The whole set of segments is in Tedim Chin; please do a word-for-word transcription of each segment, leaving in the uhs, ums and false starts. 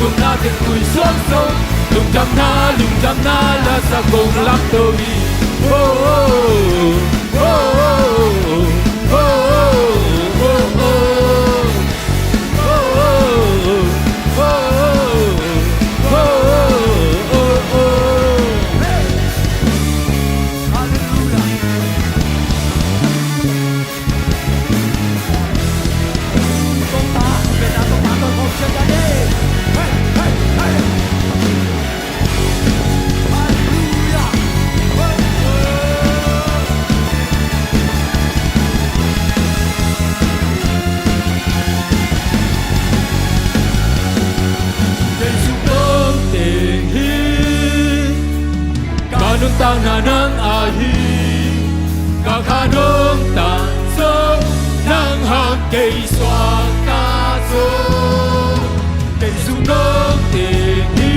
Lungdamna teng tui suak zo, lungdamna, lungdamna la sa kong lamto hi. Oh, oh, oh. Ka nuntakna nang ahi, ka kha nong tan zo, nang hang kei suakta zo. Kei zong nong teng hi,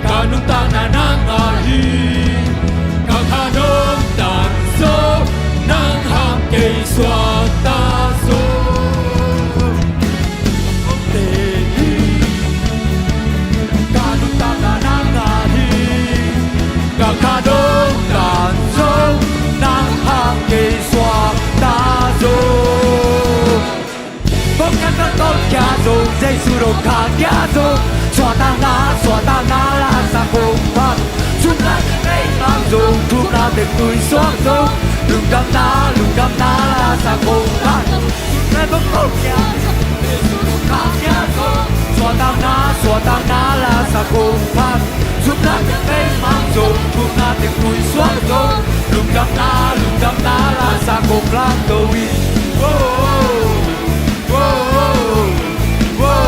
ka nuntakna nang ahi, ka kha nong tan zo, nang hang kei suakta zo. Ka nuntakna nang ahi, ka kha dong kan zo, nang hang kei suakta zo. Kong kan ka tolhkhia zo, Jesu dong khakhia zo. Suahtakna, suahtakna la sa kong phat. Zumna teng meimang zo, thumna teng tui suak zo. Lungdamna, lungdamna la sa kong phat. Suahtakna, suahtakna la sa kong phat. Zumna teng meimang zo, thumna teng tui suak zo. Lungdamna, lungdamna la sa kong lamto hi. Oh, oh, oh, oh, oh,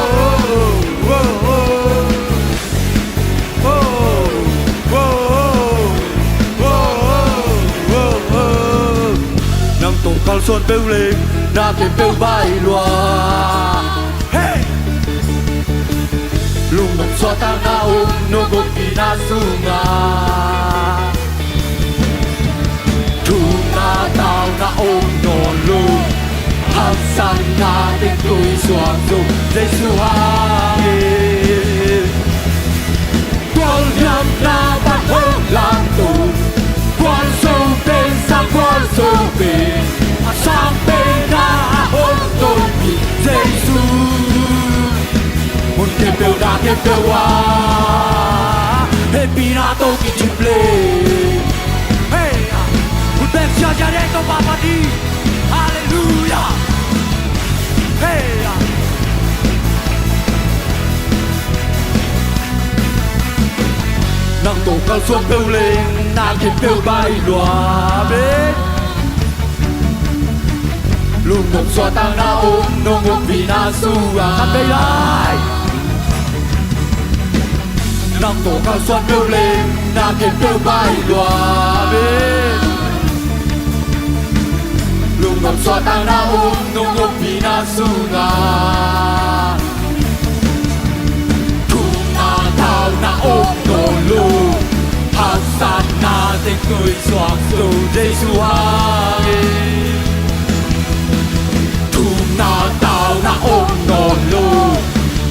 oh, oh. Nang tawh kalsuan peuh leng na khempeuh baih lua. Hey! Lungnop suahtakna om nong ompihna sungah. Thumna tauna om nawn lo, haksatna teng tui suak zo, Jesu hang in. Gualnopna pan hong lamto, gualzo pen sang gualzo pen, a sang penna a hong tonpih Jesu. Mun khempeuh na khempeuh ah hehpihna tawh kicing leng. Hey, ah, mun bek siasia ding tawh pahpah ding. Halleluiah. Hey, ah. Nang tawh kalsuan peuh leng na khempeuh baih lua. Amen. Lungnop suahtakna om nong ompihna sungah. Khat vei lai. Nang tawh kalsuan peuh leng na khempeuh baih lua. Amen. Lungnop suahtakna om nong ompihna sungah. Thumna tauna om nawn lo, haksatna teng tui suak zo, Jesu hang in. Thumna tauna om nawn lo,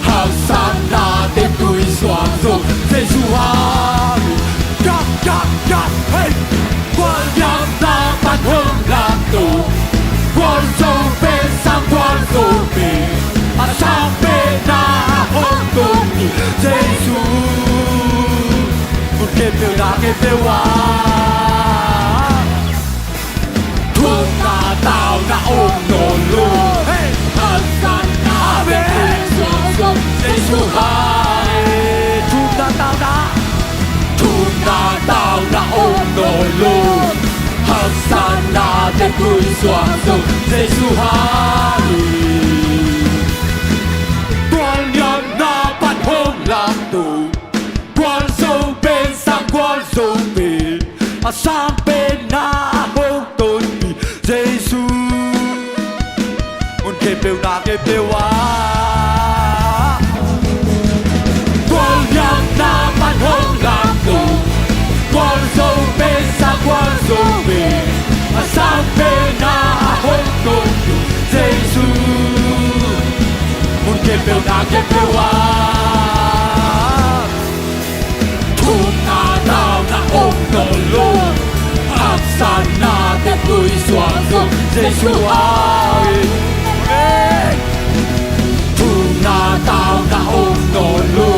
haksatna teng tui suak zo, Jesu hang in. Yak, yak, yak, hey! Gualnopna pan hong lamto, gualzo pen sang gualzo pen, a sang penna a hong tonpih Jesu. Mun khempeuh na khempeuh ah thumna tauna om nawn lo. Hey! Amen. Jesu hang in. Thumna tauna. Thumna tauna om nawn lo, haksatna teng tui suak zo, Jesu hang in. Gualnopna pan hong lamto, gualzo pen sang gualzo pen, a sang penna a hong tonpih Jesu. Mun khempeuh na khempeuh ah gualnopna pan hong lamto, gualzo pen sang gualzo pen, a sang penna a hong tonpih Jesu. Peuhna khempeuh ah thumna tauna om nawn lo, haksatnate tuisuak zo Jesu hangin. Amen. Thumna tauna om nawn lo,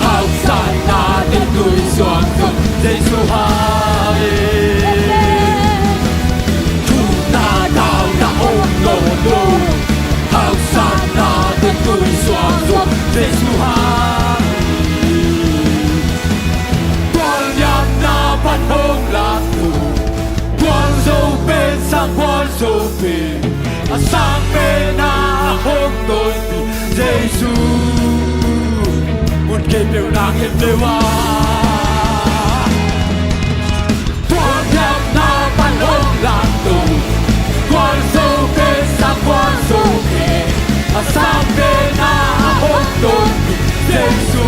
haksatnate tuisuak zo Jesu hangin. Thumna tauna om nawn lo, haksatnate tuisuak zo Jesu hangin. Gualniamna pan hong lak tung, gualzo pen sang gualzo pen, a sang pen a hong tonpih Jesu. Mun khempeuh na khempeuh ah gualniamna pan hong lak tung, gualzo pen sang gualzo pen, a sang pen a hong tonpih Jesu.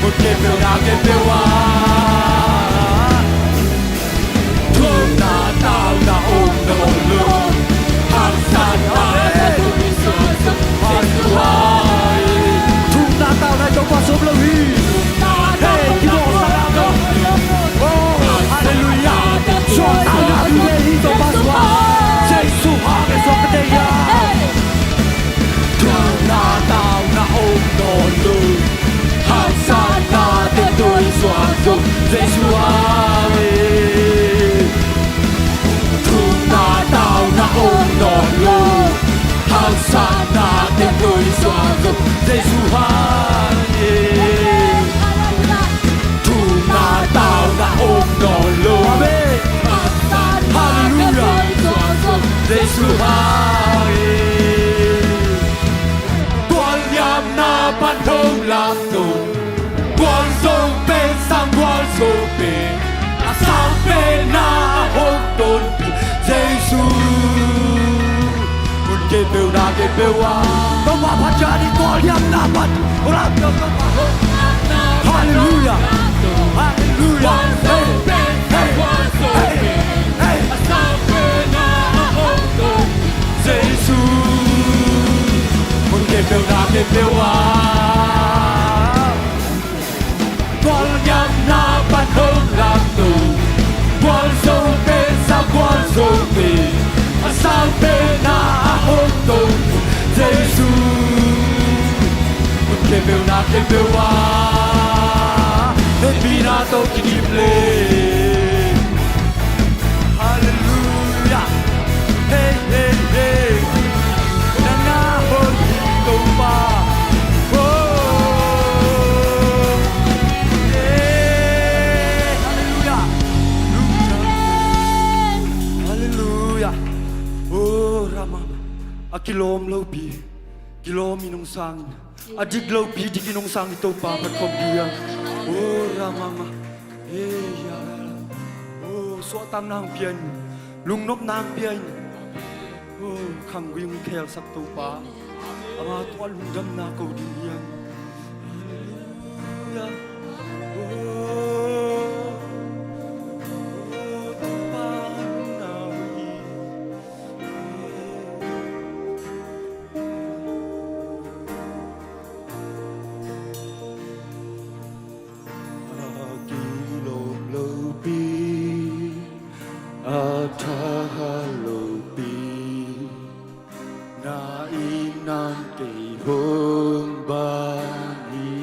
Mun khempeuh na khempeuh ah thumna tauna om nawn lo, haksatnate tuisuak zo Jesu hangin. Thumna tauna i Topa sawm lo hi. Hei, kibawlsak lo. Oh, halleluiah. Suahtakna thu le hi Topa suah. Jesu hangin suah ka deih a. Thumna tauna om nawn lo, haksatnate tuisuak zo Jesu hangin. Thumna tauna om nawn lo, haksatnate tuisuak zo Jesu hangin. Thumna tauna om nawn lo. Amen. Halleluiah. Jesu hangin. Gualniamna pan hong lak tung, gualzo pen sang gualzo pen, a sang pen a hong tonpih Jesu. Mun khempeuh na khempeuh ah Topa phat ciat in gualniamna pan hong lak tung Topa. Halleluiah. Halleluiah. Hey, hey, hey, hey. Jesu. Mun khempeuh na khempeuh ah gualniamna pan hong lak tung, gualzo pen sang gualzo pen, a sang pen a hong tonpih Jesu. Mun khempeuh na khempeuh ah hehpihna tawh kidim leng. Halleluiah. Hey, hey, hey. Nang na hoih hi Topa. Oh. Hey, halleluiah. Halleluiah. Oh, Rama. A kilawm lopi kilawm in hong sang in, a dik lopi dik in hong sang in Topa phat khawm ding. Oh, Rama. Hey, ya. Oh, suahtakna hong pia in, lungnopna hong pia in. Oh, khanggui hong khelsak Topa. Ama tungah lungdamna ko ding hi hang. Halleluiah. Oh, oh, Topa na hi. A kilawm lopi, a thahat lopi, na itna in kei hong bang hi.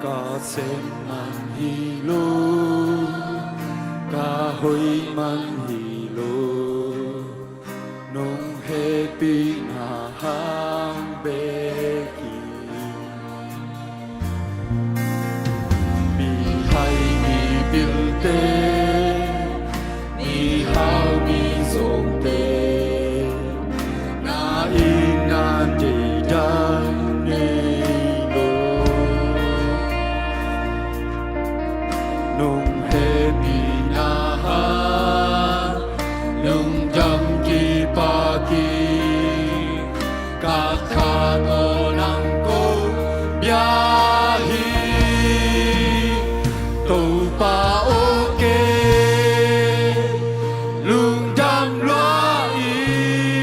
Ka sem man hi lo, ka hoih man hi lo, nong hehpihna hang bek hi. Mihai mipilte, mihau mizawngte, na itna in kei dang nei lo. Nong hehpihna hang lungdam kipak ing. Ka khat aw nang ko bia hi. Topa aw, kei lungdam lua hi.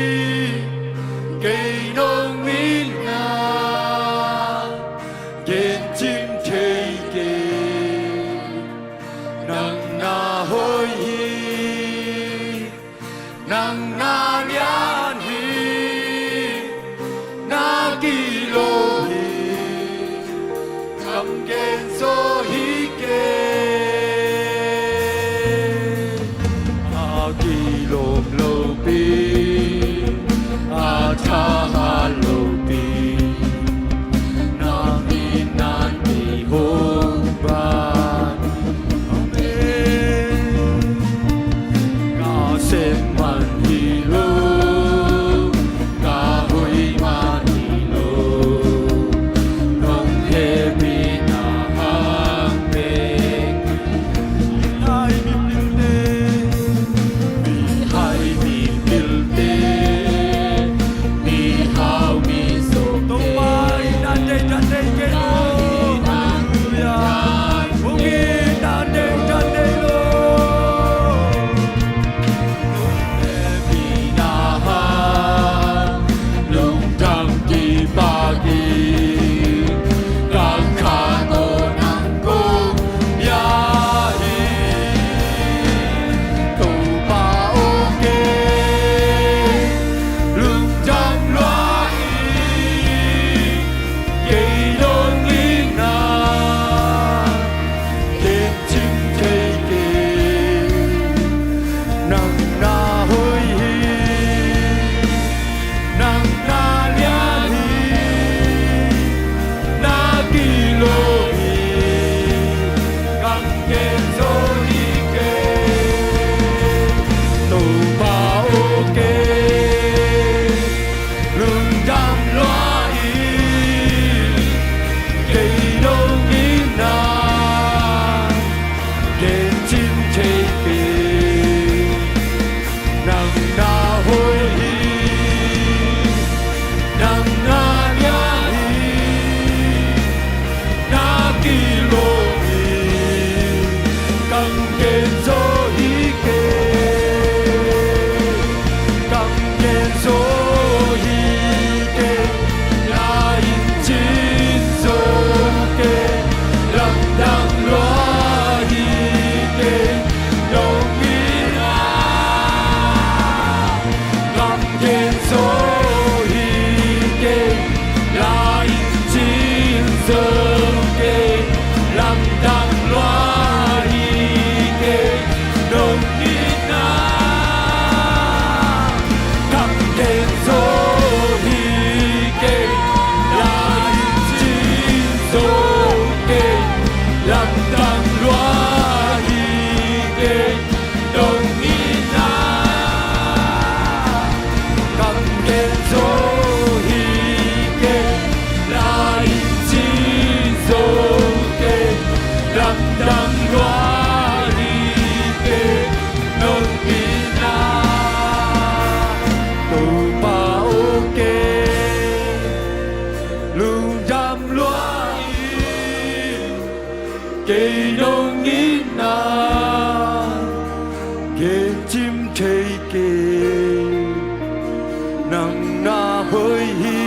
hi,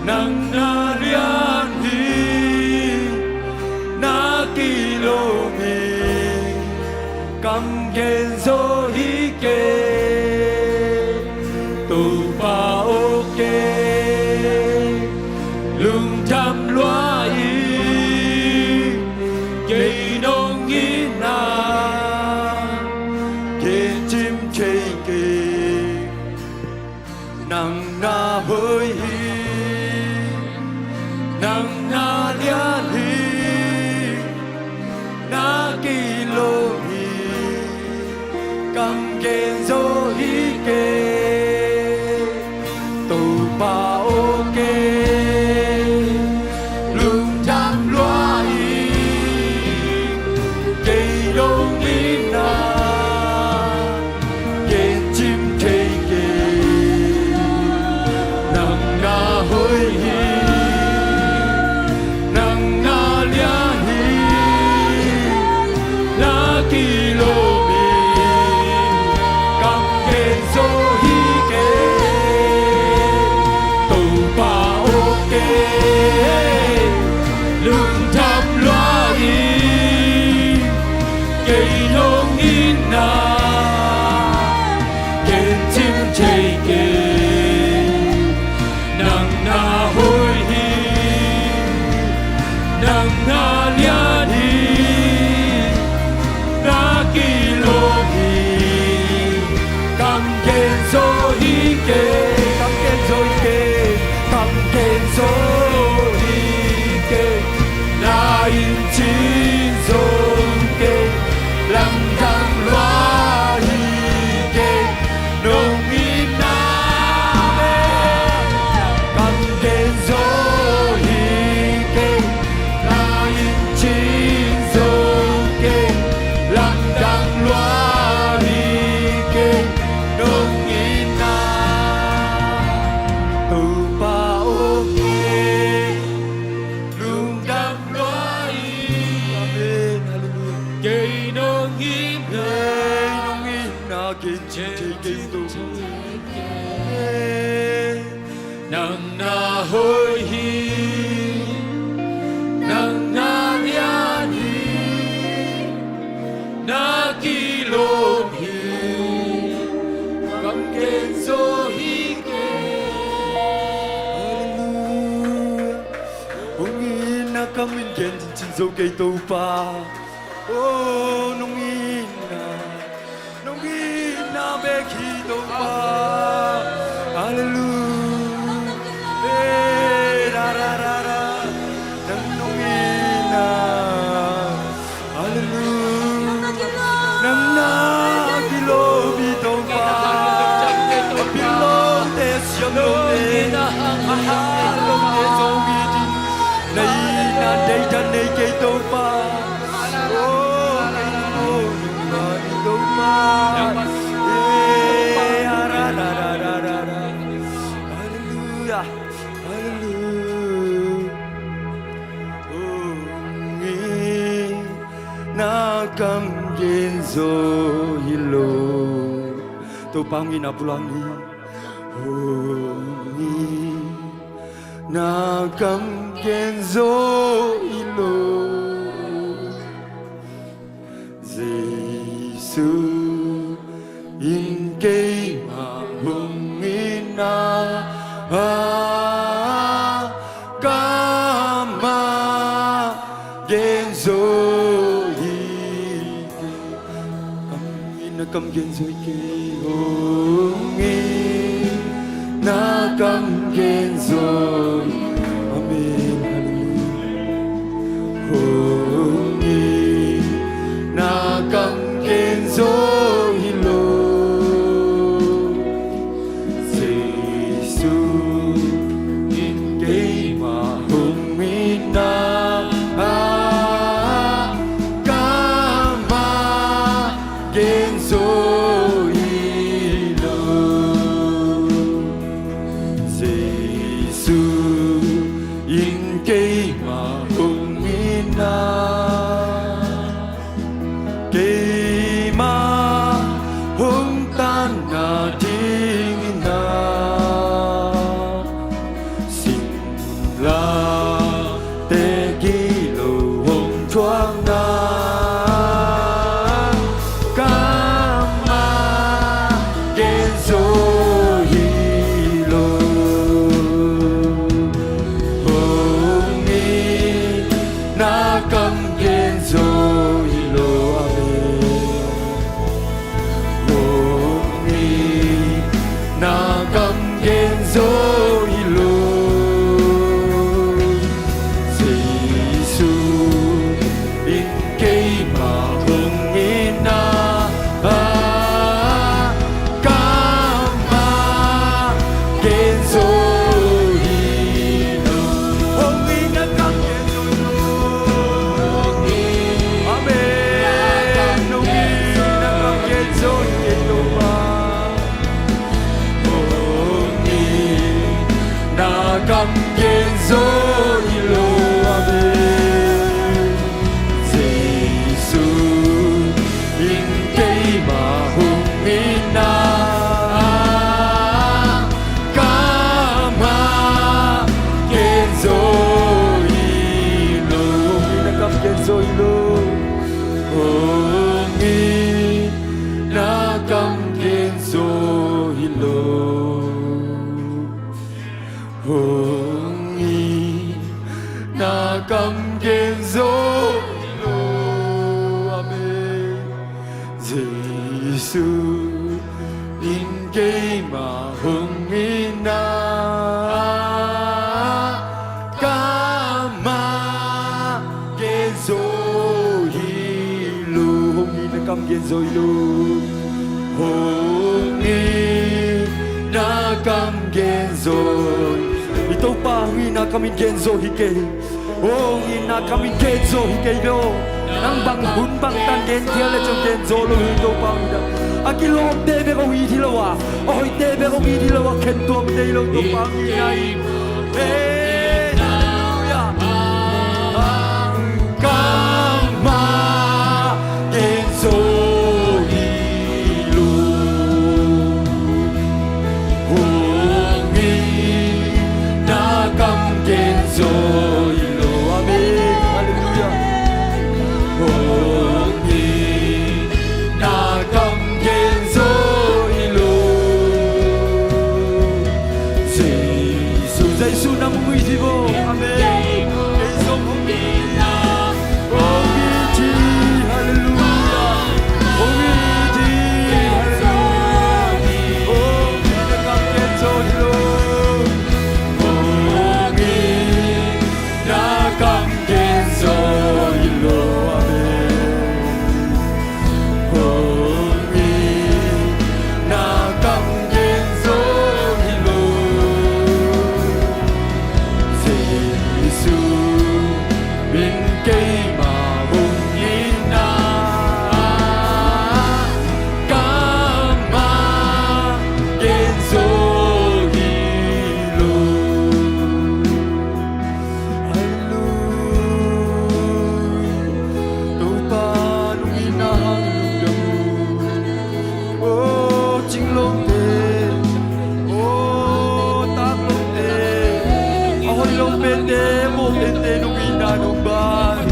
nang na lian hi, na kilawm hi, kam gen zo hi kei, Topa aw kei, lungdam lua hi, kei nong itna gen cim thei kei. Nang na hoih hi, nang na lian hi, na kilawm hi, kam gen zo hi kei, Topa aw kei, lungdam lua hi, kei nong itna gen cim thei kei. Nang na hoih hi, nang na lian hi, na kilawm hi, kam gen zo hi kei, Topa aw kei, lungdam lua hi, kei nong itna gen cim thei kei. Nang na hoih hi, nang na lian hi, na kilawm hi, kam gen zo hi kei, kam gen zo hi kei, kam gen zo hi kei, na in cin zo kei, lamdang lua hi kei, nong itna kam gen zo hi kei, na in cin zo kei, lamdang lua hi kei, nong itna Topa aw kei, lungdam lua hi. Amen. Halleluiah. Kei nong itna, kei nong itna gen cim thei kei Topa. Nang na hoih hi, nang na lian hi, na kilawm hi, kam gen zo hi kei. Halleluiah. Hong itna kam in gen cin zo kei Topa. Oh, nong itna, nong itna bek hi Topa. Halleluiah. Eh, ra, ra, ra, ra. Nang nong itna. Halleluiah. Nang na kilawm hi Topa. A pillow te siam lo te, a ha lo te zong hi ding. Na itna deihdan nei kei Topa. Oh, na itna deihdan nei kei Topa. Eh, a ra ra ra ra ra ra. Halleluiah. Halleluiah. Hong itna kam gen zo hi lo. Topa hong itna pulak ni. Hong itna kam gen zo hi lo. Jesu in keimah hong itna, ah, kamah gen zo hi. Kam itna kam gen zo hi kei, hong itna kam gen zo hi. Amen. Halleluiah. Hong itna kam gen zo hi lo. Jesu in keimah hong itna, ah, kamah gen zo hi lo. Jesu zo hi lo. Jesu in keimah hong itna ah kamah gen zo hi lo. Hong itna kamah gen zo hi lo. Amen. Hong itna kamah gen zo hi lo. Hong itna kamah gen zo hi lo. Amen. Jesu in keimah hong itna kamah gen zo hi lo. Hong itna kamah gen zo hi lo. Hong itna kamah gen zo hi lo. Hong itna kamah gen zo hi lo. Amen. Jesu in keimah hong itna kamah gen zo hi lo. Hong itna kamah gen zo hi lo. Hong itna kamah gen zo hi lo. I Topa hong itna kamah in gen zo hi kei. Hong itna kamah in gen zo hi kei lo. Nang bang hun bang tan gen thial le zong gen zo lo hi Topa hong itna. A kilawmte bek hong it hi lo a, a hoihte bek hong it hi lo a, khen tuamte hi lo Topa hong itna hi. Amen. Halleluiah. Kamah gen zo hi lo. Hong itna kamah gen zo hi lo. Amen. Halleluiah. Hong itna kamah gen zo hi lo. Jesu, Jesu nang hong it hi vo. Amen. Kei zong hong it hi. Hong it hi. Halleluiah. Hong it hi. Halleluiah. Hong itna kamah gen zo hi lo. Hong itna kamah gen zo hi lo. Amen. Hong itna kamah gen zo hi lo. Jesu in keimah hong itna kamah gen zo hi lo. Halleluiah. Topa nong itna hang lungdam uh. O cinglote, o taklote, a hoih lo pente, a mawh pente nong itna nong ban.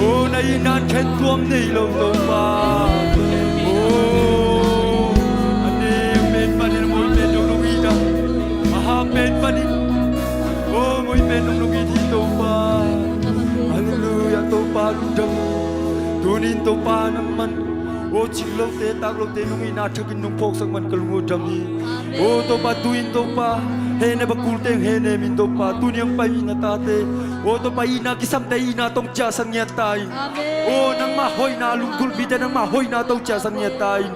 O na itna in khen tuam nei lo Topa. O a neu pen panin a mawi pen dong nong it a, a hau pen panin, o mawi pen dong nong it hi Topa. Halleluiah. Topa lungdam. Tunin Topa nangman, o cinglote taklote nong itna thakin nong phawksak man ka lung uh dam hi. O Topa, tu-in Topa, hehnep a kulte hong hehnem in Topa, tuni hong pai mi na tate, o Topa, itna kisamte itna tawh hong ciahsak ngiat ta in. Amen. O nangmah hoihna lunggulh mite nangmah hoihna tawh hong ciahsak ngiat ta in.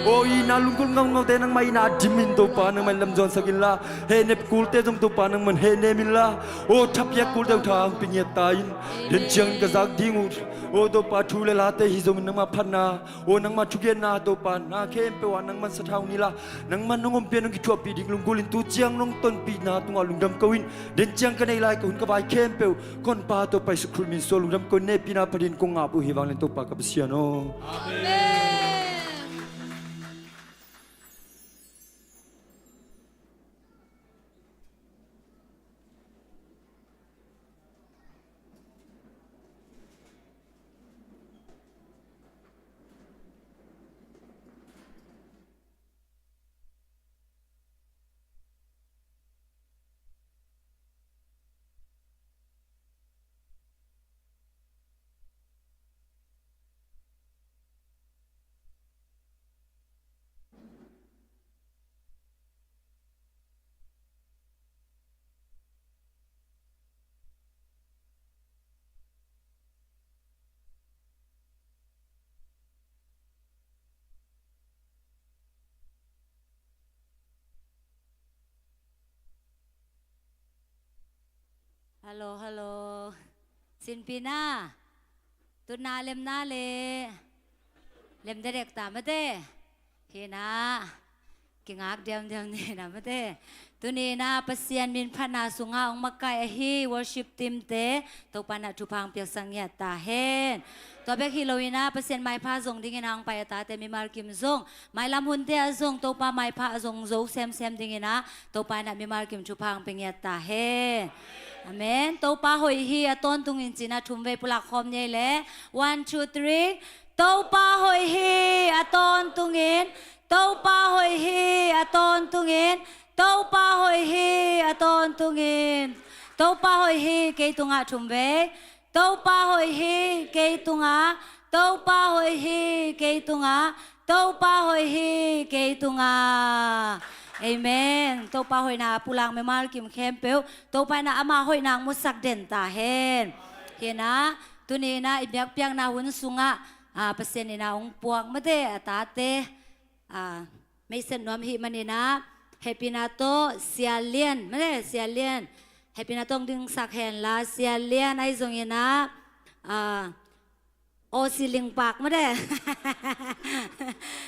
O itna lunggulh ngaungaute nangmah itna dim in Topa, nangmah in lam zuansak inla, hehnep kulte zong Topa nangman hehnem inla, o thapiak kulte uh tha hong pia ngiat ta in. Den ciangin ka zak ding uh, o Topa, thu le late hi zongin nangmah phatna, o nangmah thugenna Topa, na khempeuh ah nangman sathau ni la, nangman nong ompih a nong kithuahpih ding lunggulh in tu ciang nong tonpihna tungah lungdam ko in. Den ciang ka neih lai ka hun ka vai khempeuh ka Honpa Topa Jesu Khrih min suang lungdam ko in, hehpihna phat in kong ap uh hi vanglian Topa ka Pasian aw. Amen. Hallo, hallo. Sinpi na. Tutna lemna le. Lem dedek ta mate. Hi na. Kingak diamdiam ni na mate. Tuni na Pasian min phatna sungah hong makai ahi worship team te Topa na thupha hong piaksak ngiat ta hen. Tua bek hi lo ina Pasian maipha zong dingin hong pai a tate mimal kim zong mailam hunte a zong Topa maipha a zong zo semsem dingin ah Topa na mimal kim thupha hong pia ngiat ta hen. Amen. Topa hoih hi a tawntungin cina thum vei pulak khawm ni ei le. One, two, three. Topa hoih hi a tawntungin. Topa hoih hi a tawntungin. Topa hoih hi a tawntungin. Topa hoih hi kei tungah thum vei. Topa hoih hi kei tungah. Topa hoih hi kei tungah. Topa hoih hi kei tungah. Amen. Topa hoihna a pulak mimal kim khempeuh Topa in ah ama hoihna hong musak den ta hen. Hi na. Tuni na i biakpiakna hun sungah, ah, Pasian in ah hong puak mate a tate, ah, meisen nuam hi manin ah hehpihna tawh Sia Lian mate, Sia Lian. Hehpihna tawh hong dingsak hen la Sia Lian ahi zongin ah, ah, Aussie lingpak mate.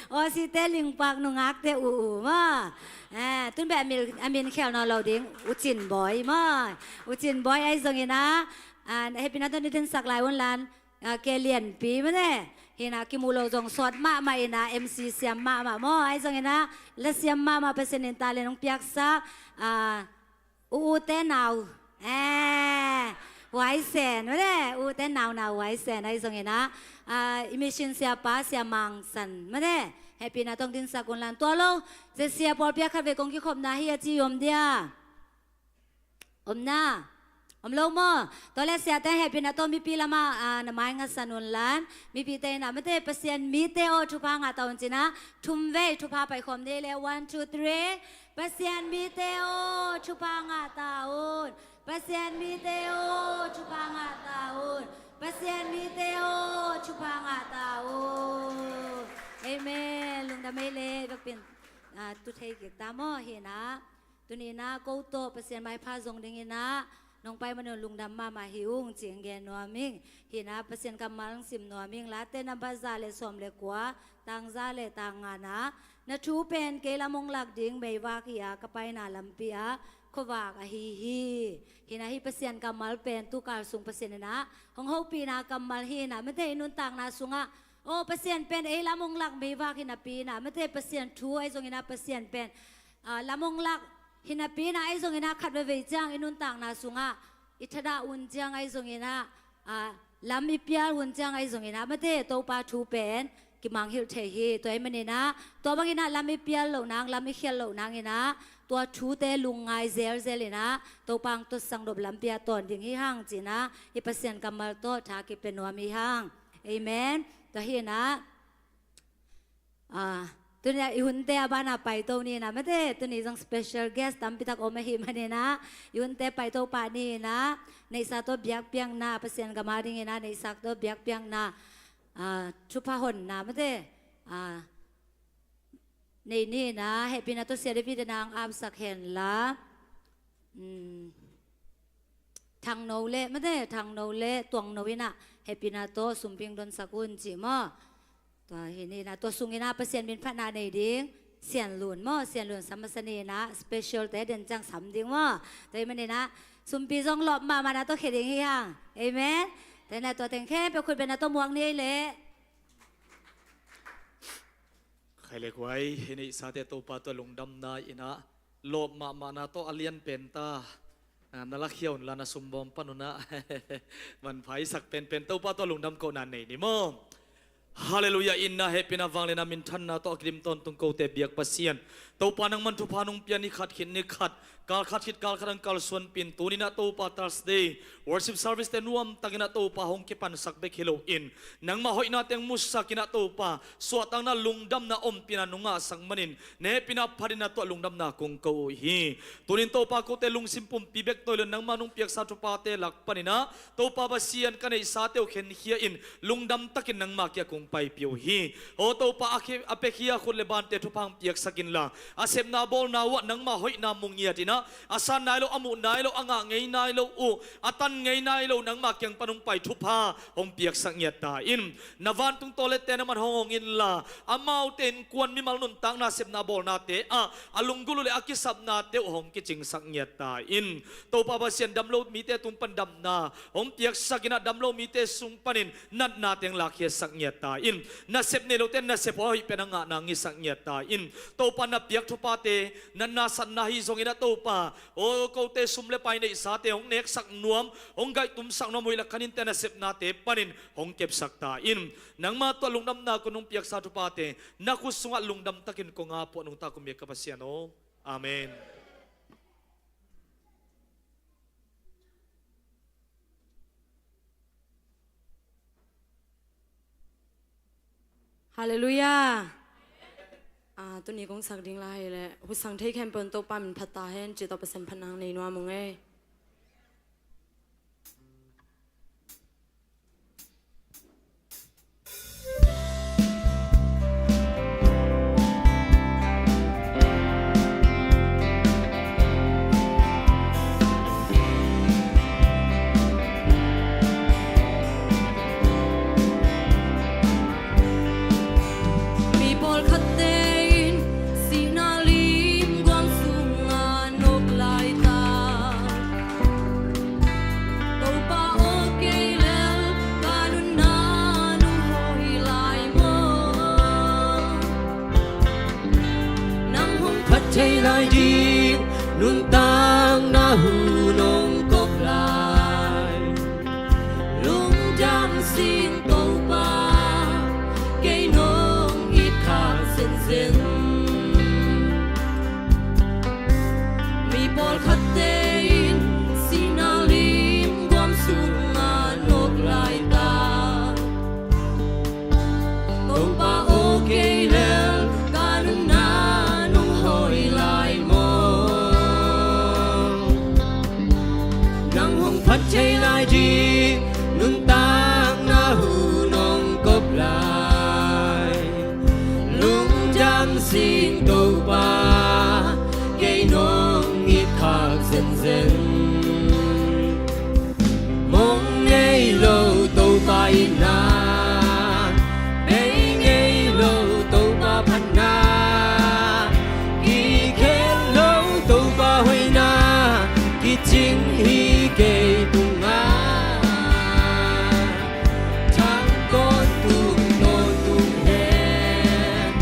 Aussie te lingpak nungak te u u maw. Eh, tun beh a min, a min khial nawn lo ding. U Cin Bawi maw. U Cin Bawi ahi zongin ah, ah, hehpihna tawh hong dingsak lai un lan. Ah, ke lianpi mate. Hi na kimu lo zong sawt mahmah ina M C siam mahmah maw. Ahi zongin ah la siam mahmah Pasian in talent hong piaksak. Ah, u u te nau. Eh, Huai Sen mate. U u te nau nau Huai Sen ahi zongin ah, ah, i mission siapa Sia Mang San mate. Hehpihna tawh hong dingsak un lan tua lo. Sia sia pawlpi a khat vei kong kikhopna hi a ci om dia. Om na. Om lo maw. Tua le siate hehpihna tawh mipi lamah, ah, na mai ngasan un lan. Mipite in ah mate Pasian mite aw thupha ngah ta un cina. Thum vei thupha paikhawm ni ei le. One, two, three. Pasian mite aw thupha ngah ta un. Pasian mite aw thupha ngah ta un. Pasian mite aw thupha ngah ta un. Amen. Lungdam ei le. Bakpin, ah, tu thei kik ta maw hi na. Tuni na ko tawh Pasian maipha zong dingin ah nong pai manin lungdam mahmah hi ung ci hong gen nuam ing. Hi na Pasian kammal hong sim nuam ing. Late nambat za le sawm le kua, tang za le tang nga na. Na thu pen kei lam hong lak ding meivak hi a ka paina lampi ah khuavak ahi hi. Hi na hi Pasian kammal pen tukal sung Pasian in ah hong hopihna kammal hi na mate i nuntakna sungah. Aw Pasian pen ei lam hong lak meivak hi napi na mate Pasian thu ahi zongin ah Pasian pen, ah, lam hong lak hi napi na ahi zongin ah khat veivei ciang i nuntakna sungah i thadah hun ciang ahi zongin ah, ah, lam i pial hun ciang ahi zongin ah mate Topa thu pen kimangngilh thei hi. Tua ahi manin ah tua bangin ah lam i pial loh nang, lam i khialh loh nangin ah tua thute lungngai zelzel in ah Topa hong tuaksang nop lampi ah tawn ding hi hang cina hi Pasian kammal tawh tha kipia nuam hi hang. Amen. Tua hi na. Ah, tuni a i hunte a bana paito ni na mate, tuni zong special guest tampi tak om ahi manin ah i hunte paito pah ni na, neihsa tawh biakpiakna, Pasian gam a dingin ah neihsa tawh biakpiakna, ah, thupha honna mate, ah, nei ni na, hehpihna tawh Sia David in ah hong apsak hen la. Thangno le mate, Thangno le Tuangno in ah hehpihna tawh sumping donsak un ci maw. Tua hi ni na tua sungin ah Pasian min phatna nei ding Sianlun maw, Sianlun sam masa ni na special te den ciang sam ding maw. Tua hi manin ah sumpi zong lawp mahmah na tawh khia ding hi hang. Amen. Tua hi na tua teng khempeuh khut beng na tawh muak ni ei le. Khai le kuai, hi neihsate Topa tawh lungdamna in ah lawp mahmahna tawh a lian pen ta. Ah, na lakhia un la na sumbawm pan un ah manpha i sak penpen Topa tawh lungdam kohna nei ni maw. Halleluiah. In ah hehpihna vangliatna minthanna tawh a kidim tawntung kote biak Pasian Topa nangman thupha nong pia ni khat khit ni khat, kal khat khit kal khat hong kalsuanpih in tuni in ah Topa Thursday worship service te nuamtakin ah Topa hong kipansak bek hi loin nangmah hoihna teng musakin ah Topa suahtakna lungdamna ompihna nong ngahsak manin na hehpihna phatna tawh lungdamna kong ko uh hi. Tuni in Topa kote lungsim pumpi bek tawh hi lo nangmah nong piaksa thuphate lak panin ah Topa Pasian ka neihsate uh khenkhia in lungdam takin nangmah kiang paipih uh hi. Aw Topa, a, a piakhia khut le bante thupha hong piaksak inla, a sepna bawlna uhah nangmah hoihna mu ngiat inah, a san nai lo, a muh nai lo, a ngah ngei nai lo uh, a tan ngei nai lo, nangmah kiang pan hong pai thupha hong piaksak ngiat ta in. Na vantung tawlette na man hong hong inla, amaute innkuan mimal nuntakna sepna bawlnate ah a lunggulh uh le a kisapnate uh hong kicingsak ngiat ta in. Topa Pasian, damlo mite tung pan damna hong piaksak inah, damlo mite sung panin natna teng lakkhiatsak ngiat ta in. Nasep nei lote nasep hoih pen a ngahna hong hisak ngiat ta in. Topa, na piak thuphate, natna satna hi zong inah Topa, aw kote sum le pai neihsate hong neksak nuam, hong gaihtumsak nuam, huih le khan innte nasepnate panin hong kepsak ta in. Nangmah tawh lungdamna kong hong piaksa thuphate na khut sungah lungdam takin kong a puah nungta kong biak ka Pasian aw. Amen. Halleluiah. Ah, tuni kong sak ding la hi le, husang thei khempeuh in Topa min phat ta hen, ci tawh Pasian phatna nei nuam ung ei. Mi pawlkhatte in sihna lim guam sungah nawk laitak. Topa aw, kei lel ka nunna nong hawi lai maw? Nang hong phat thei lai ding nuntakna hun hong kop lai. Lungdam sing Topa, kei nong it khak zenzen. Mi pawlkhatte in sihna lim guam sungah nawk laitak. Topa aw, kei lel ka nunna nong hawi lai maw? Nang hong phat thei lai ding nuntakna hun hong kop lai. Lungdam sing Topa, kei nong it khak zenzen. Mong ngei lo Topa itna, bei ngei lo Topa phatna, kikhel lo Topa hoihna, kicing hi kei tungah. Thang tawntung tawntung hen,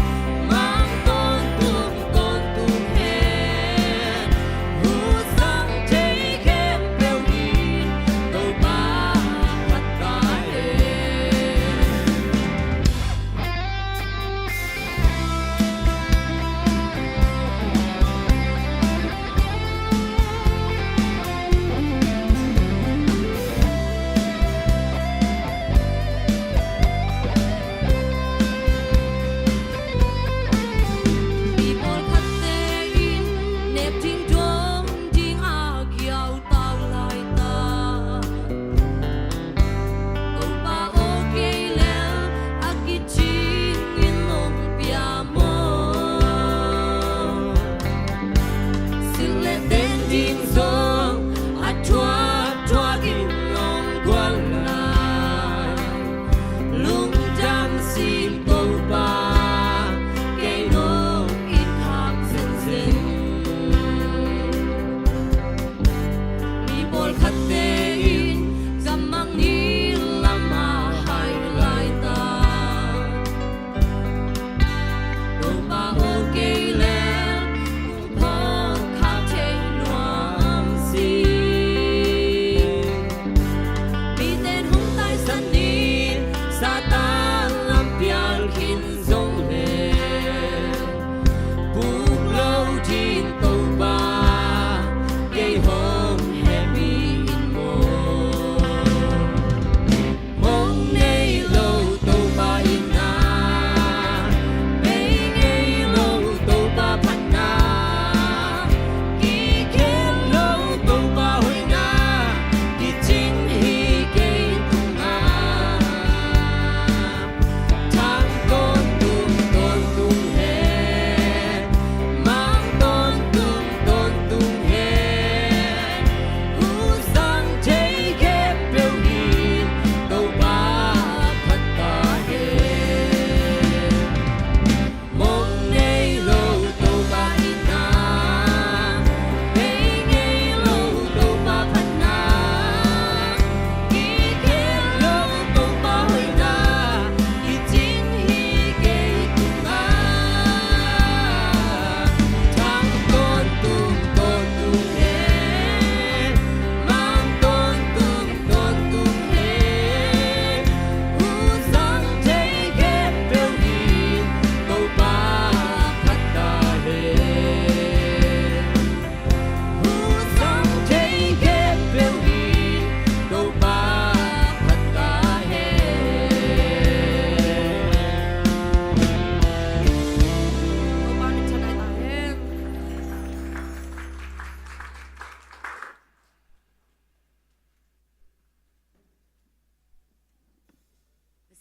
mang tawntung tawntung hen, husang thei khempeuh in Topa phat ta hen. Mi pawlkhatte in nep ding dawng ding a giau tau laitak. Topa aw, kei lel a kicing in nong pia maw? Silh le ten ding zong a thuakthuak in nong guan lai. Lungdam sing Topa, kei nong it khak zenzen. Mi pawlkhatte in gammang inn lamah hai laitak. Topa aw, kei lel kong phawk khak thei nuam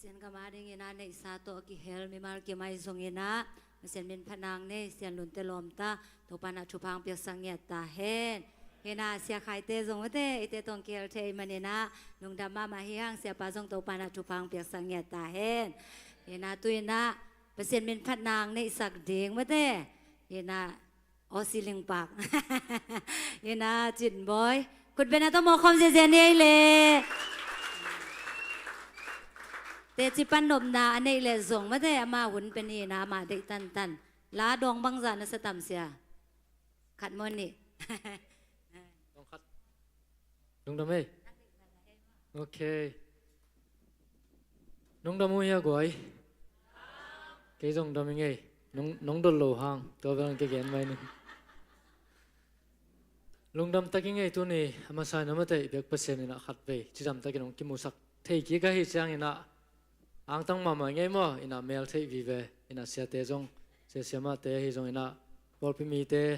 Pasian gam adingin a neihsa tawh a kihel mimal kim ahi zongin ah Pasian min phatna nei, Sian Lunte lawmta, Topa in ah thupha hong piaksak ngiat ta hen. Hi in ah Sia Khaite zong mate, eite tawh hong kihel thei manin ah lungdam mahmah hi hang, Siapa zong Topa in ah thupha hong piaksak ngiat ta hen. Hi in ah tu in ah Pasian min phatna neihsak ding mate, hi in ah Aw, si lingpak. Hi in ah Cin Bawi. Khut beng a tawh mawk khawm ziazia ni ei le. Teci pan nopna a neih leh zong mate, ama hun pen hi in ah amah deih tantan. La dawng bangzah na sa tam, Sia? Khat maw nih? Dawng khat. Lungdam ei. Ok. Nong dam uh hia guai? Kei zong dam ing ei. Nong, nong dot lo hang tua bel ka gen mai ning. Lungdam tak ing ei. Tuni a masa in ah mate, i biak Pasian in ah khatvei cidam takin hong kimusak thei kik ahi ciangin ah angtang mahmah ing ei maw. In ah mel theih vive, in ah siate zong, sia siamahte ahi zongin ah pawlpi mite,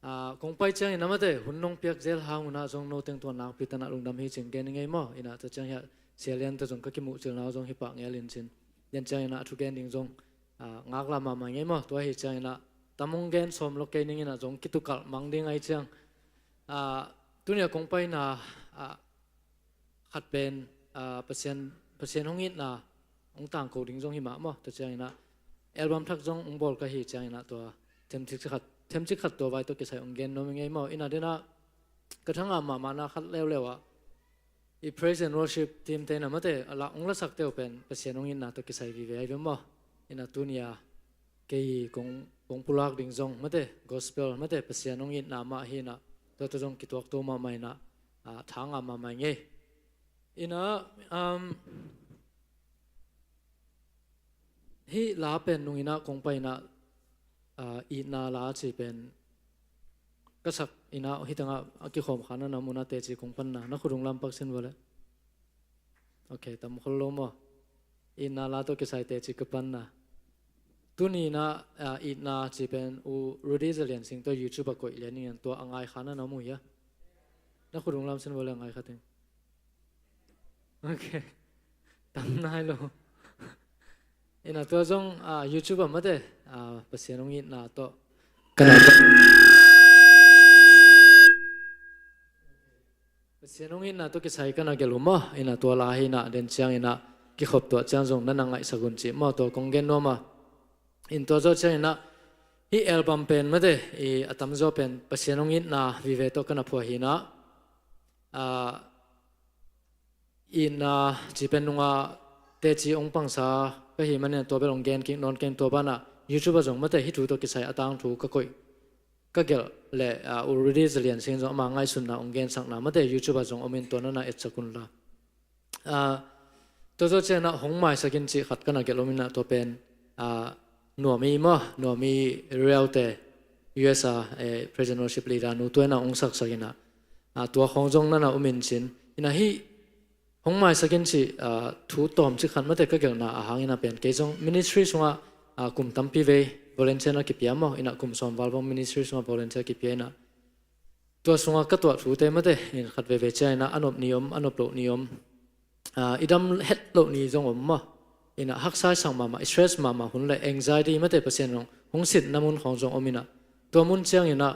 a, kong pai ciangin ah mate, hun nong piak zel hang un ah zong noteng tua nakpi tan ah lungdam hi cin gen ing ei maw. In ah tua ciang hiah Sia Lian tawh zong ka kimuhcilna uh zong hi pah ngelin cin. Lian ciangin ah a thugen ding zong, a, ngaklah mahmah ing ei maw. Tua ahi ciangin ah tam hong gen sawm lo kei ning, in ah zong kitukalh mang ding ahi ciang, a, tuni a kong paina, a, khat pen, a, Pasian, Pasian hong itna hong tangko ding zong hi mah maw. Tua ciangin ah album thak zong hong bawl ka hi ciangin ah tua themcik khat, themcik khat tua vai tawh kisai hong gen nuam ing ei maw. In ah den ah ka thangah mahmahna khat leuleu ah i praise and worship team te in ah mate, a la, hong lasak te uh pen Pasian hong itna tawh kisai vive ahi ve maw. In ah tuni a kei kong, kong pulak ding zong mate, gospel mate, Pasian hong itna mah hi in ah tua tawh zong kituakto mahmah in ah, a, thangah mahmah ing ei. In ah, um, hih la pen nung in ah kong pai in ah, a, itna la ci pen ka sak in ah, hih tangah a kikhawm kha na na om un ah teci kong panna, na khut hong lampak sin vua leh. Ok, tam khol lo maw. Itna la tawh kisai teci ka panna. Tuni in ah, a, itna ci pen U Rudy Zalian Sing tawh YouTube ah koih lian ing in, tua a ngai kha na na om uh hia? Na khut hong lam sin vua leh a ngai kha ding. Ok. Tam nai lo. In ah tua zong, a, YouTube ah mate, a, Pasian hong itna tawh ka na, Pasian hong itna tawh kisai ka na gelh uh maw. In ah tua la hi in ah den ciangin ah kikhop tuah ciang zong na na ngaihsak un ci maw, tua kong gen nuam a. In tua zawh ciangin ah hih album pen mate, i a tamzaw pen Pasian hong itna vive tawh ka na phuah hi in ah, a, itna ci pen nungah teci hong pangsa ka hi manin tua bel hong gen kik nawn keng. Tua banah YouTube ah zong mate, hih thu tawh kisai a tangthu ka koih, ka gelh leh, a, U Rudy Zalian Sing zong ama ngaihsutna hong gensakna mate YouTube ah zong om in, tua na na etsak un la. A, tua zawh ciangin ah Hong Maisak In cih khat ka na gelh om in ah tua pen, a, Nuami maw, Nuami Riau te, U S a, eh, Praise and Worship leader nu, tua in ah hong saksak in ah, a, tua khawng zong na na om in cin. In ah hih Hong Maisak In cih, a, thu tawmcik khat mate ka gelhna a hang in ah pen kei zong ministry sungah, a, kum tampi vei volunteer na kipia maw, in ah kum sawm val bang ministry sungah volunteer kipia in ah tua sungah ka tuah thute mate, in khat veve ciangin ah a nop ni om, a nop loh ni om, a, i dam het loh ni zong om maw. In ah haksa i sak mahmah, i stress mahmah hun leh anxiety mate, Pasian in hong, hong sitna mun khawng zong om in ah tua mun ciangin ah,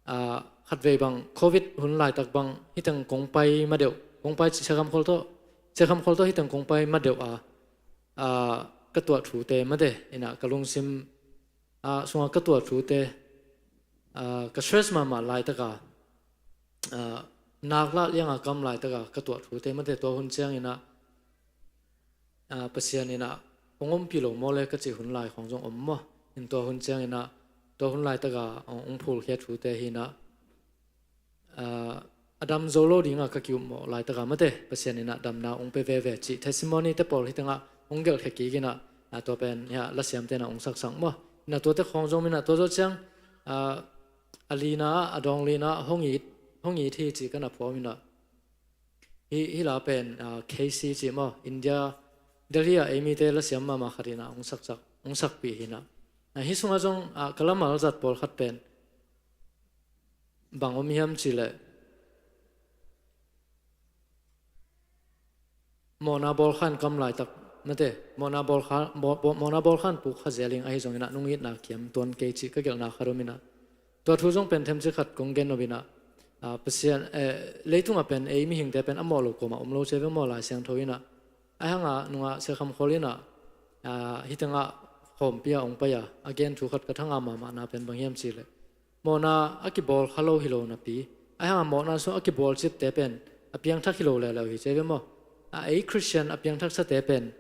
a, khatvei bang Covid hun laitak bang hih teng kong pai ma deuh, kong pai ci, Sia Kham Khol tawh, Sia Kham Khol tawh hih teng kong pai ma deuh a, a, ka tuah thute mate, in ah ka lungsim, a, sungah ka tuah thute, a, ka stress mahmah laitak a, a, nak lah liang a ka om laitak a ka tuah thute mate, tua hun ciangin ah, a, Pasian in ah hong ompih lo maw leh ka cih hun lai khawng zong om maw. In tua hun ciangin ah tua hun laitak a, a, hong phulkhia thute hi in ah, a, a dam zo lo ding a ka ki-upmawh laitak a mate, Pasian in ah damna hong pia veve cih testimony te pawl hih teng ah hong gelhkhia kik in ah, a, tua pen hiah lasiamte in ah hong saksak maw. In ah tuate khawng zong om in ah tua zawh ciang, a, a lina ah, a dawng lina ah Hong It, Hong It Hi cih ka na phuah om in ah hih, hih la pen, a, K C cih maw, India, Delhi ah ei mite lasiam mahmah khat in ah hong saksak, hong sakpih hi in ah. A, hih sungah zong, a, ka lamal zat pawlkhat pen bang om hiam cih leh, mawhna bawlkha in ka om laitak, mate, mawhna bawlkha, mawh-, mawh-, mawhna bawlkhan puk kha zel ing ahi zongin ah nong itna kiam tuan kei cih ka gelhna khat om in ah. Tua thu zong pen themcik khat kong gen nop in ah, ah, Pasian, eh, leitungah pen ei mihingte pen a mawh lo kuamah om lo ci ve maw, Lai Siangtho in ah. Ahi hangah nungah Sia Kham Khawl in ah, ah, hih tengah khawmpi ah hong pai a, a gen thu khat ka thangah mahmahna pen bang hiam cih leh, mawhna a kibawl kha lo hi lo napi, ahi hangah mawhna sung a kibawl cipte pen a piangthak hi lo leuleu hi ci ve maw. A ei Khristian a piangthaksate pen,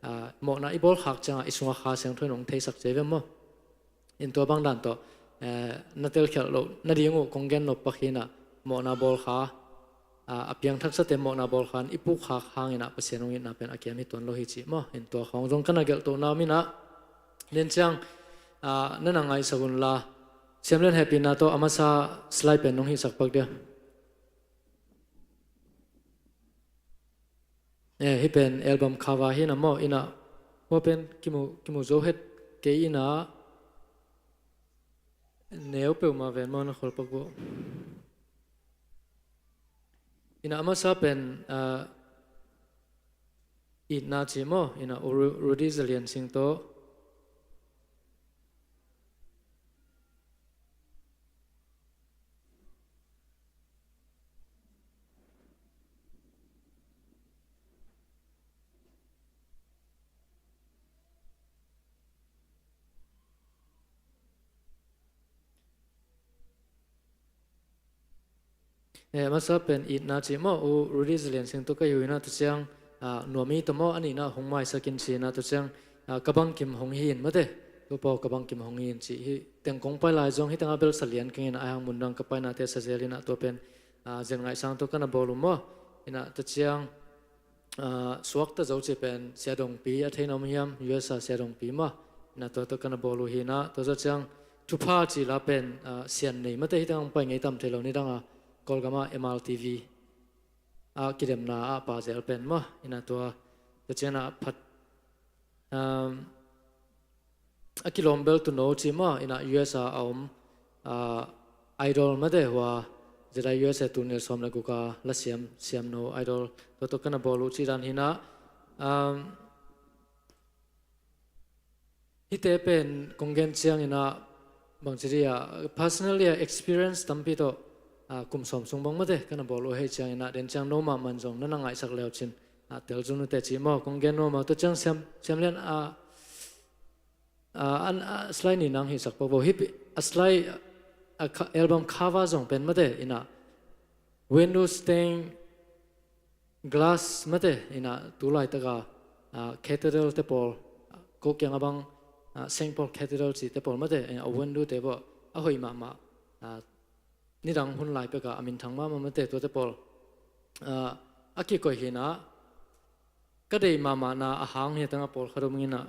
ah, mawhna i bawlkhak ciangah i sungah Kha Siangtho in hong theisak ci ve maw. In tua bang dan tawh, eh, na telkhialh loh nading uh kong gen nop pak hi in ah, mawhna bawlkha, ah, a piangthaksate mawhna bawlkha in i pukkhak hangin ah Pasian hong itna pen a kiam hi tuan lo hi cih maw. In tua khawng zong ka na gelhtohna om in ah, lian ciang, ah, na na ngaihsak unla, Siam Lian hehpihna tawh a masa slide pen nong hihsak pak dia. Eh, hih pen album cover hi na maw, in ah, hua pen kimu, kimu zo het kei in ah, neu peuhmah ven maw na khawl pak uh. In ah a masa pen, ah, Itna ci maw, in ah Ru-, Rudy Zalian Sing tawh. Eh, masa pen Itna ci maw, U Rudy Zalian Sing tawh ka hi uh in ah, tua ciang, ah, nuam i ta maw, a nihna hong maisak in ci in ah, tua ciang, ah, Ka Bangkim Hong Hi In mate, Topa Ka Bangkim Hong Hi In ci hi teng kong pai lai zong, hih tengah bel sa lian keng in ah, ahi hang mun dang ka painate sa zel in ah, tua pen, ah, Zen Ngaih Sang tawh ka na bawl uh maw, in ah tua ciang, ah, suakta zo ci pen Sia Dongpi a theihna om hiam, U S A Sia Dongpi maw, in ah tua tawh ka na bawl uh hi in ah, tua zawh ciang Thupha ci la pen, ah, Sian Nei mate, hih tengah hong pai ngei tam thei lo, nidang a Kawlgam ah M R T V a kidemna ah pa zel pen maw, in ah tua, tua ciang ah phat, um, a kilawm bel Tuno ci maw, in ah U S A a om, ah, Idol mate, hua zia lai U S A tul nih le sawm le guk a la siam, Siamno Idol, tua tawh ka na bawl uh ci dan hi in ah, um, hihte pen kong gen ciang in ah, bangci dih ah, personally ah experience tampi tawh, ah, kum sawm sung bang mate ka na bawl uh ahih ciang in ah, den ciang no mahmah in zong na na ngaihsak le uh cin, ah, tel zun uh teh ci maw, kong gen nuam a, tua ciang Siam, Siam Lian, ah, ah, an, ah, slide nih nang hihsak pak vo, hih pi-, a slide, ah, ka-, album cover zong pen mate in ah, window stained glass mate, in ah tu laitak a, ah, cathedral te pawl, ah, ko kiang a bang, ah, Saint Paul Cathedral cihte pawl mate, in ah window te bawh a hoih mahmah, ah, nidang hun lai pek a a minthang mahmah mate, tuate pawl, ah, a kikoih hi in ah, ka deih mahmahna a hang hi teng ah pawlkhat om ing in ah,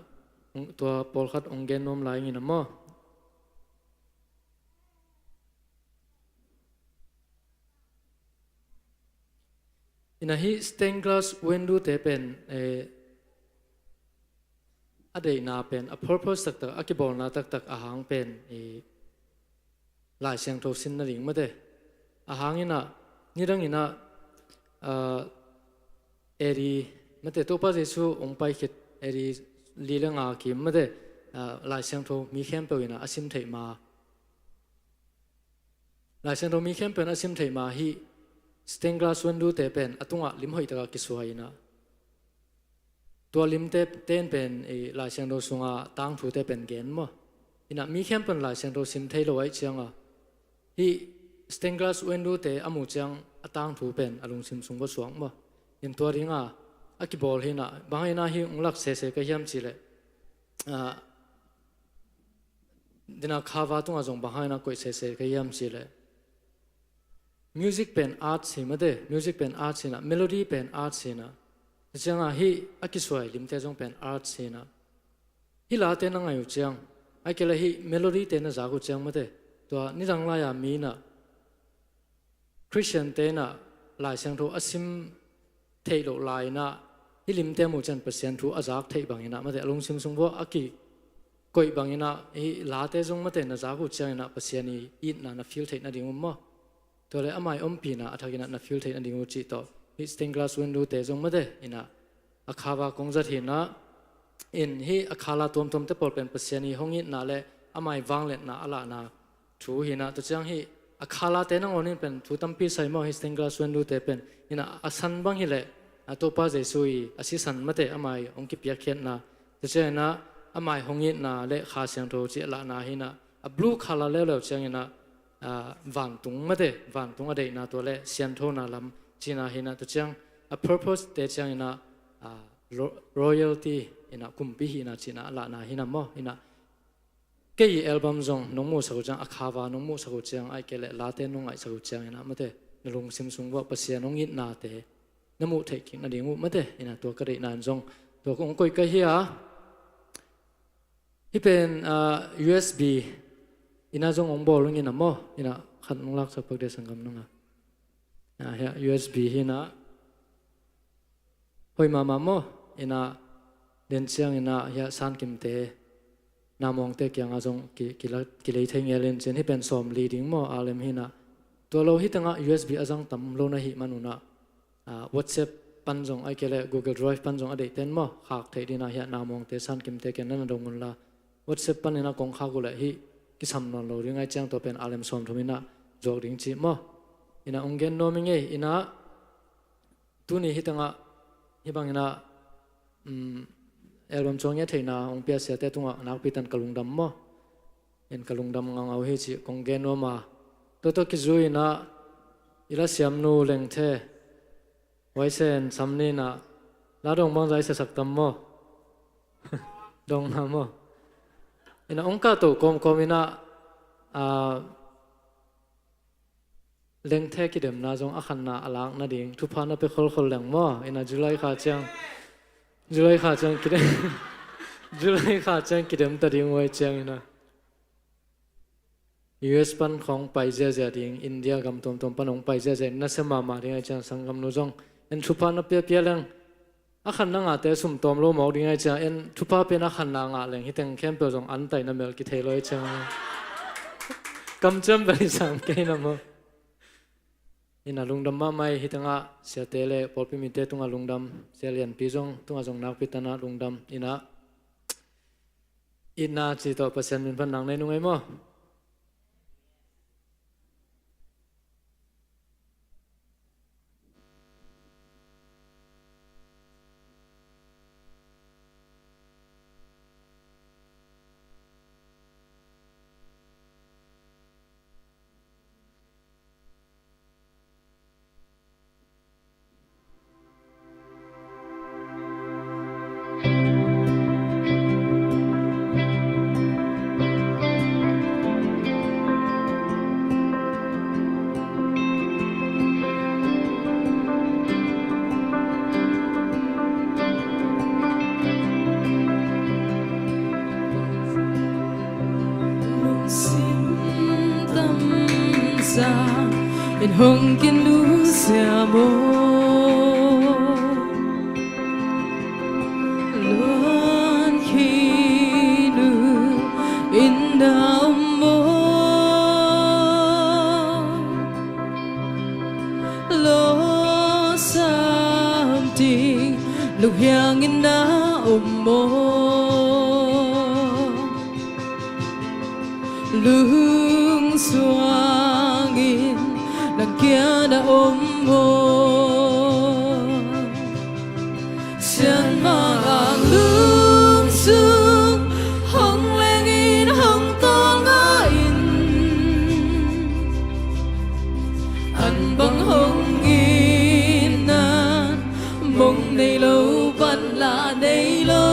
tua pawlkhat hong gen nuam lai ing in ah maw. In ah hih stained glass window te pen, eh, a deihna pen, a purpose taktak, a kibawlna taktak a hang pen, eh, Lai Siangtho sin nading mate. A hang in ah, nidang in ah, ah, A D mate, Topa Jesu hong pai khit A D li le nga kim mate, ah, Lai Siangtho mi khempeuh in ah a sim theih ma, Lai Siangtho mi khempeuh in a sim theih ma hih stained glass window te pen a tungah lim hoih tak a kisuai in ah, tua limte ten pen i Lai Siangtho sunga tangthute pen gen maw. In ah mi khempeuh in Lai Siangtho sim thei lo ahih ciang a, hih stained glass window te a muh ciang a tangthu pen a lungsim sung va suak maw. In tua ding a, a kibawl hi in ah, bang hang in ah hih hong lak sese ka hiam cih leh, ah, den a cover tungah zong bang hang in ah koih sese ka hiam cih leh, music pen art hi mate, music pen art hi in ah, melody pen art hi in ah, tua ciang a hih a kisuai limte zong pen art hi in ah, hih late na ngaih uh ciang, ahih kei leh hih melody te na zak uh ciang mate, tua nidang lai a mi in ah, Khristiante in ah Lai Siangtho a sim theih loh lai in ah, hih limte a muh ciang Pasian thu a zak theih bang in ah mate, a lungsim sung bawh a kikoih bang in ah, hih late zong mate na zak uh ciang in ah Pasian i itna na feel theih nading uh maw. Tua le amah i ompihna a thak in ah na feel theih nading uh cih tawh, hih stained glass window te zong mate in ah, a cover kong zat hi in ah, in hih a khala tuamtuamte pawl pen Pasian i hong itna le amah i vangliatna a lahna thu hi-in ah, tua ciang hih a khalate nangawn in pen thu tampi sai maw, hih stained glass window te pen. In ah a san bang hi leh, a Topa Jesu i a sisan mate amah i hong kipiakkhiatna, tua ciangin ah amah i hong itna le Kha Siangtho cih a lahna hi-in ah, a blue khala leuleu ciangin ah, ah, vantung mate, vantung a deihna tua le sianthona lam cihna hi-in ah, tua ciang a purpose te ciangin ah, ah, ro-, royalty in ah kumpi hihna cihna a lahna hi-in ah maw. In ah kei i album zong nong muhsak uh ciang, a cover nong muhsak uh ciang, ahih kei leh late nong ngaihsak uh ciangin ah mate, na lungsim sung uah Pasian hong itnate na muh theih kik nading uh mate, in ah tua ka deihna in zong tua kong koih ka hi a. Hih pen, ah, U S B in ah zong hong bawl ung in ah maw, in ah khat nong laksak pak de sanggam nang a. Ah, hiah U S B hi-in ah, hoih mahmah maw. In ah den ciangin ah hiah San Kimte, Namuangte kiangah zong ki, ki la, kilei thei ngel in cin, hih pen sawmli ding maw, a lem hi-in ah. Tua lo hih tengah U S B a zang tam lo na hih man un ah, ah, WhatsApp pan zong, ahih kei leh Google Drive pan zong a deihte in maw, khak theih dingin ah hiah Namuangte, San Kimte kiang na na dong un la, WhatsApp panin ah kong khak uh leh hih kisam nawn lo ding ahih ciang tua pen a lem sawmthum in ah zuak ding ci maw. In ah hong gen nuam ing ei. In ah tuni hih tengah hih bangin ah, um, album cu a ngiat theihna hong pia siate tungah nakpi takin ka lungdam maw. In ka lungdam ngaungau hi cih kong gen nuam a. Tua tawh kizui-in ah i lasiamnu Lengthe, Huaisen Samni in ah la dong bangzah i siasak tam maw? Dong na maw? In ah hong kahto kawmkawm in ah, ah, Lengthe kidemna zong a khanna a lak nading thupha na pia kholkhol leng maw. In ah July kha ciang, July kha ciang kidem, July kha ciang kidem ta ding uh ahih ciangin ah, U S pan khawng pai ziazia ding, India gam tuamtuam pan hong pai ziazia in nasia mahmah ding ahih ciang sanggamnu zong en thupha na piapia leng. A khanna ngahte sum tawm lo mawk ding ahih ciang en thupha pen a khanna ngah leng hih teng khempeuh zong an taih na mel kithei lo ahih ciang. Kamciam bel i sam kei na maw. In ah lungdam mahmah hi. Hih tengah siate le pawlpi mite tungah lungdam, Sia Lianpi zong tungah zong nakpi takin ah lungdam. In ah itna cih tawh Pasian min pan nang nei nung ei maw. Lungsim tamsa in hong kinusia maw? Luan khin uh in na om maw? Lawsam ding lunghiang in na om maw? Lungsuang in nang kia na om maw? Sianmang ang lungsung hong leng in hong tawlnga in, an bang hong it nan mong nei lo, ban la nei lo.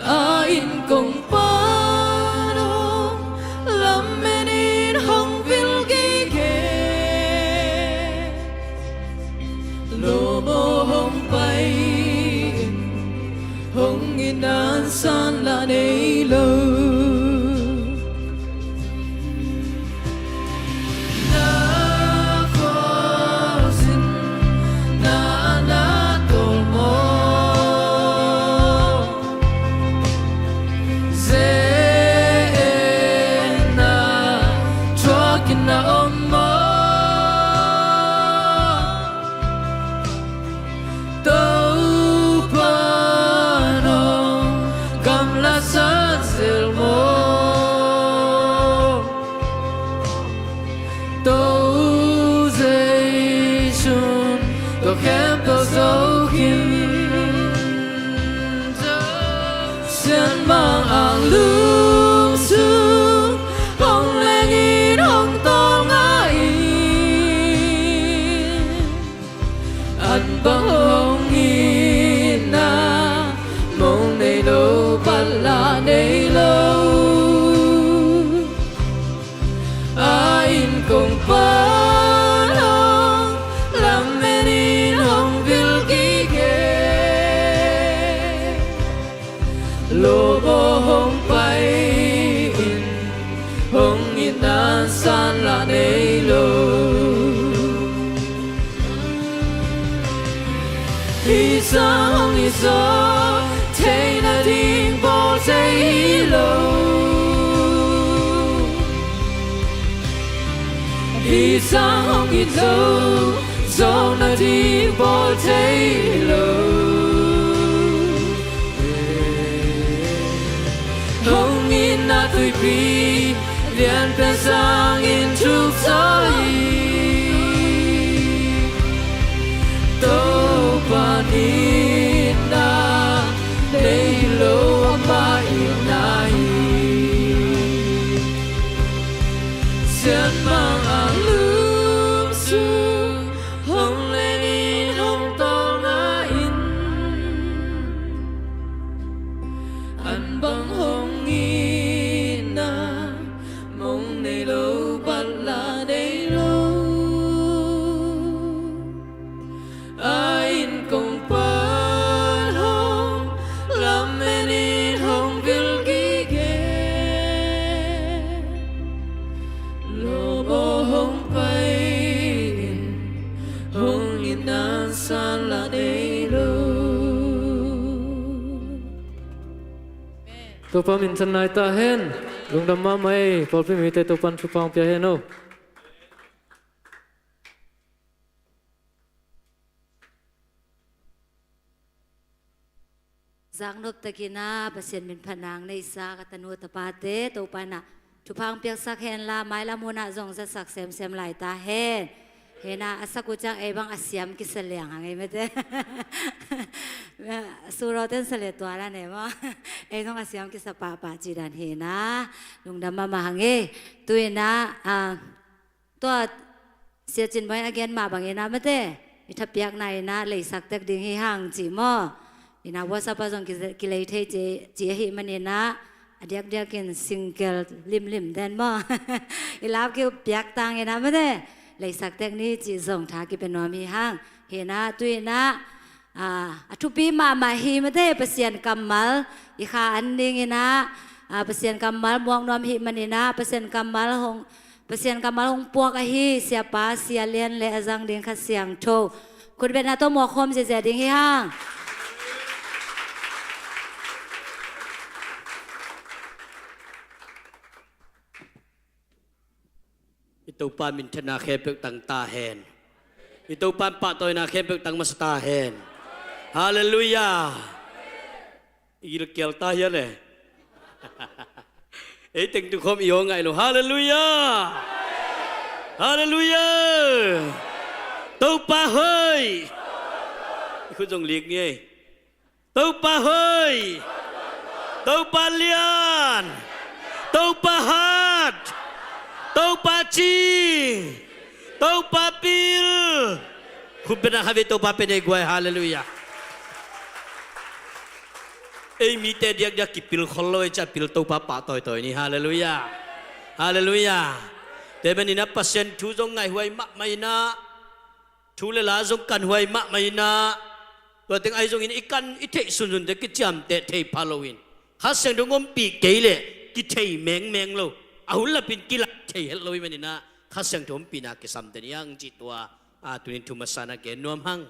A inn kong pan hong lamen in hong vil gige. Lawm aw hong pai in, hong it nan san la nei lo. Na khuazin na na to khempeuh zo khin. Sianmang ang lum sung hong leng in hong tawlnga in, an bang hong itna mong nei lo, patla nei lo. A inn kong pan hong lamen in hong vil gige. Lawbaw hong pai in hong itna sanla nei lo. Hih sang hong it zawh theihna ding bawl thei hi lo. Hih sang hong it zo zawh nading bawl thei hi lo. Hong itna tuipi lianpen sangin thuk zaw hi. Topa in itna nei lo, amah itna hi. Sianmang ang lum sung hong leng in hong tawlnga in, an bang hong itna mong nei lo, patla nei lo. A inn kong pan hong lamen in hong vil gige. Lawbaw hong pai in hong itna sanla nei lo. Topa minthanna hi ta hen. Lungdam mahmah ei. Pawlpi mite Topan thupha hong pia hen aw. Zaknop takin ah Pasian min phatna hong neihsa ka tanu tapate Topa in ah thupha hong piaksak henla, mailam hun ah zong zatsak semsem lai ta hen. Hi in ah, a sak uh ciang ei bang a siam kisa liang hang ei mate. Surawten sa le tua la ne maw. Ei zong a siam kisa pahpah cih dan hi in ah, lungdam mahmah hang ei. Tu in ah, ah, tua Sia Cin Bawi in a gen mah bangin ah mate, i thapiakna in ah leisak tek ding hi hang ci maw. In ah WhatsApp ah zong ki-, kilei thei ci, ci ahih manin ah, a diakdiakin single limlim den maw. I lap kiu piak tangin ah mate, leisak tek ni ci zong tha kipia nuam hi hang. Hi in ah, tu in ah, a, a thupi mahmah hi mate, Pasian kammal i kha an dingin ah, a, Pasian kammal muak nuam hih manin ah, Pasian kammal hong, Pasian kammal hong puak ahi Siapa Sia Lian le a zang ding Kha Siangtho khutbetna tawh muak khawm ziazia ding hi hang. I Topa minthanna khempeuh tang ta hen. I Topa pahtawina khempeuh tang masa ta hen. Halleluiah. I gilkial ta hian e. Ei teng tu khawm i aw ngai lo. Halleluiah. Halleluiah. Topa hoih. I khut zong lik ni ei. Topa hoih, Topa lian, Topa hat, Topa cing, Topa pil. Khutbetna khat vei Topa pia nei guai, halleluiah. Ei mite diakdiak kipil khol lo ei, cia pil Topa pah tawitawi ni, halleluiah. Halleluiah. Tua manin ah Pasian thu zong ngaihhuai mahmah in ah, thu le la zong kanhuai mahmah in ah, tua teng ahi zongin i kan i theih sunsunte kiciamteh thei pha loin, Kha Siangtho hong ompih kei leh kithei mengmeng lo, a hun lapin kilat thei het lo ahih manin ah, Kha Siangtho ompihna kisam den hi hang cih tua, a, tunin thu masa in ah gen nuam hang.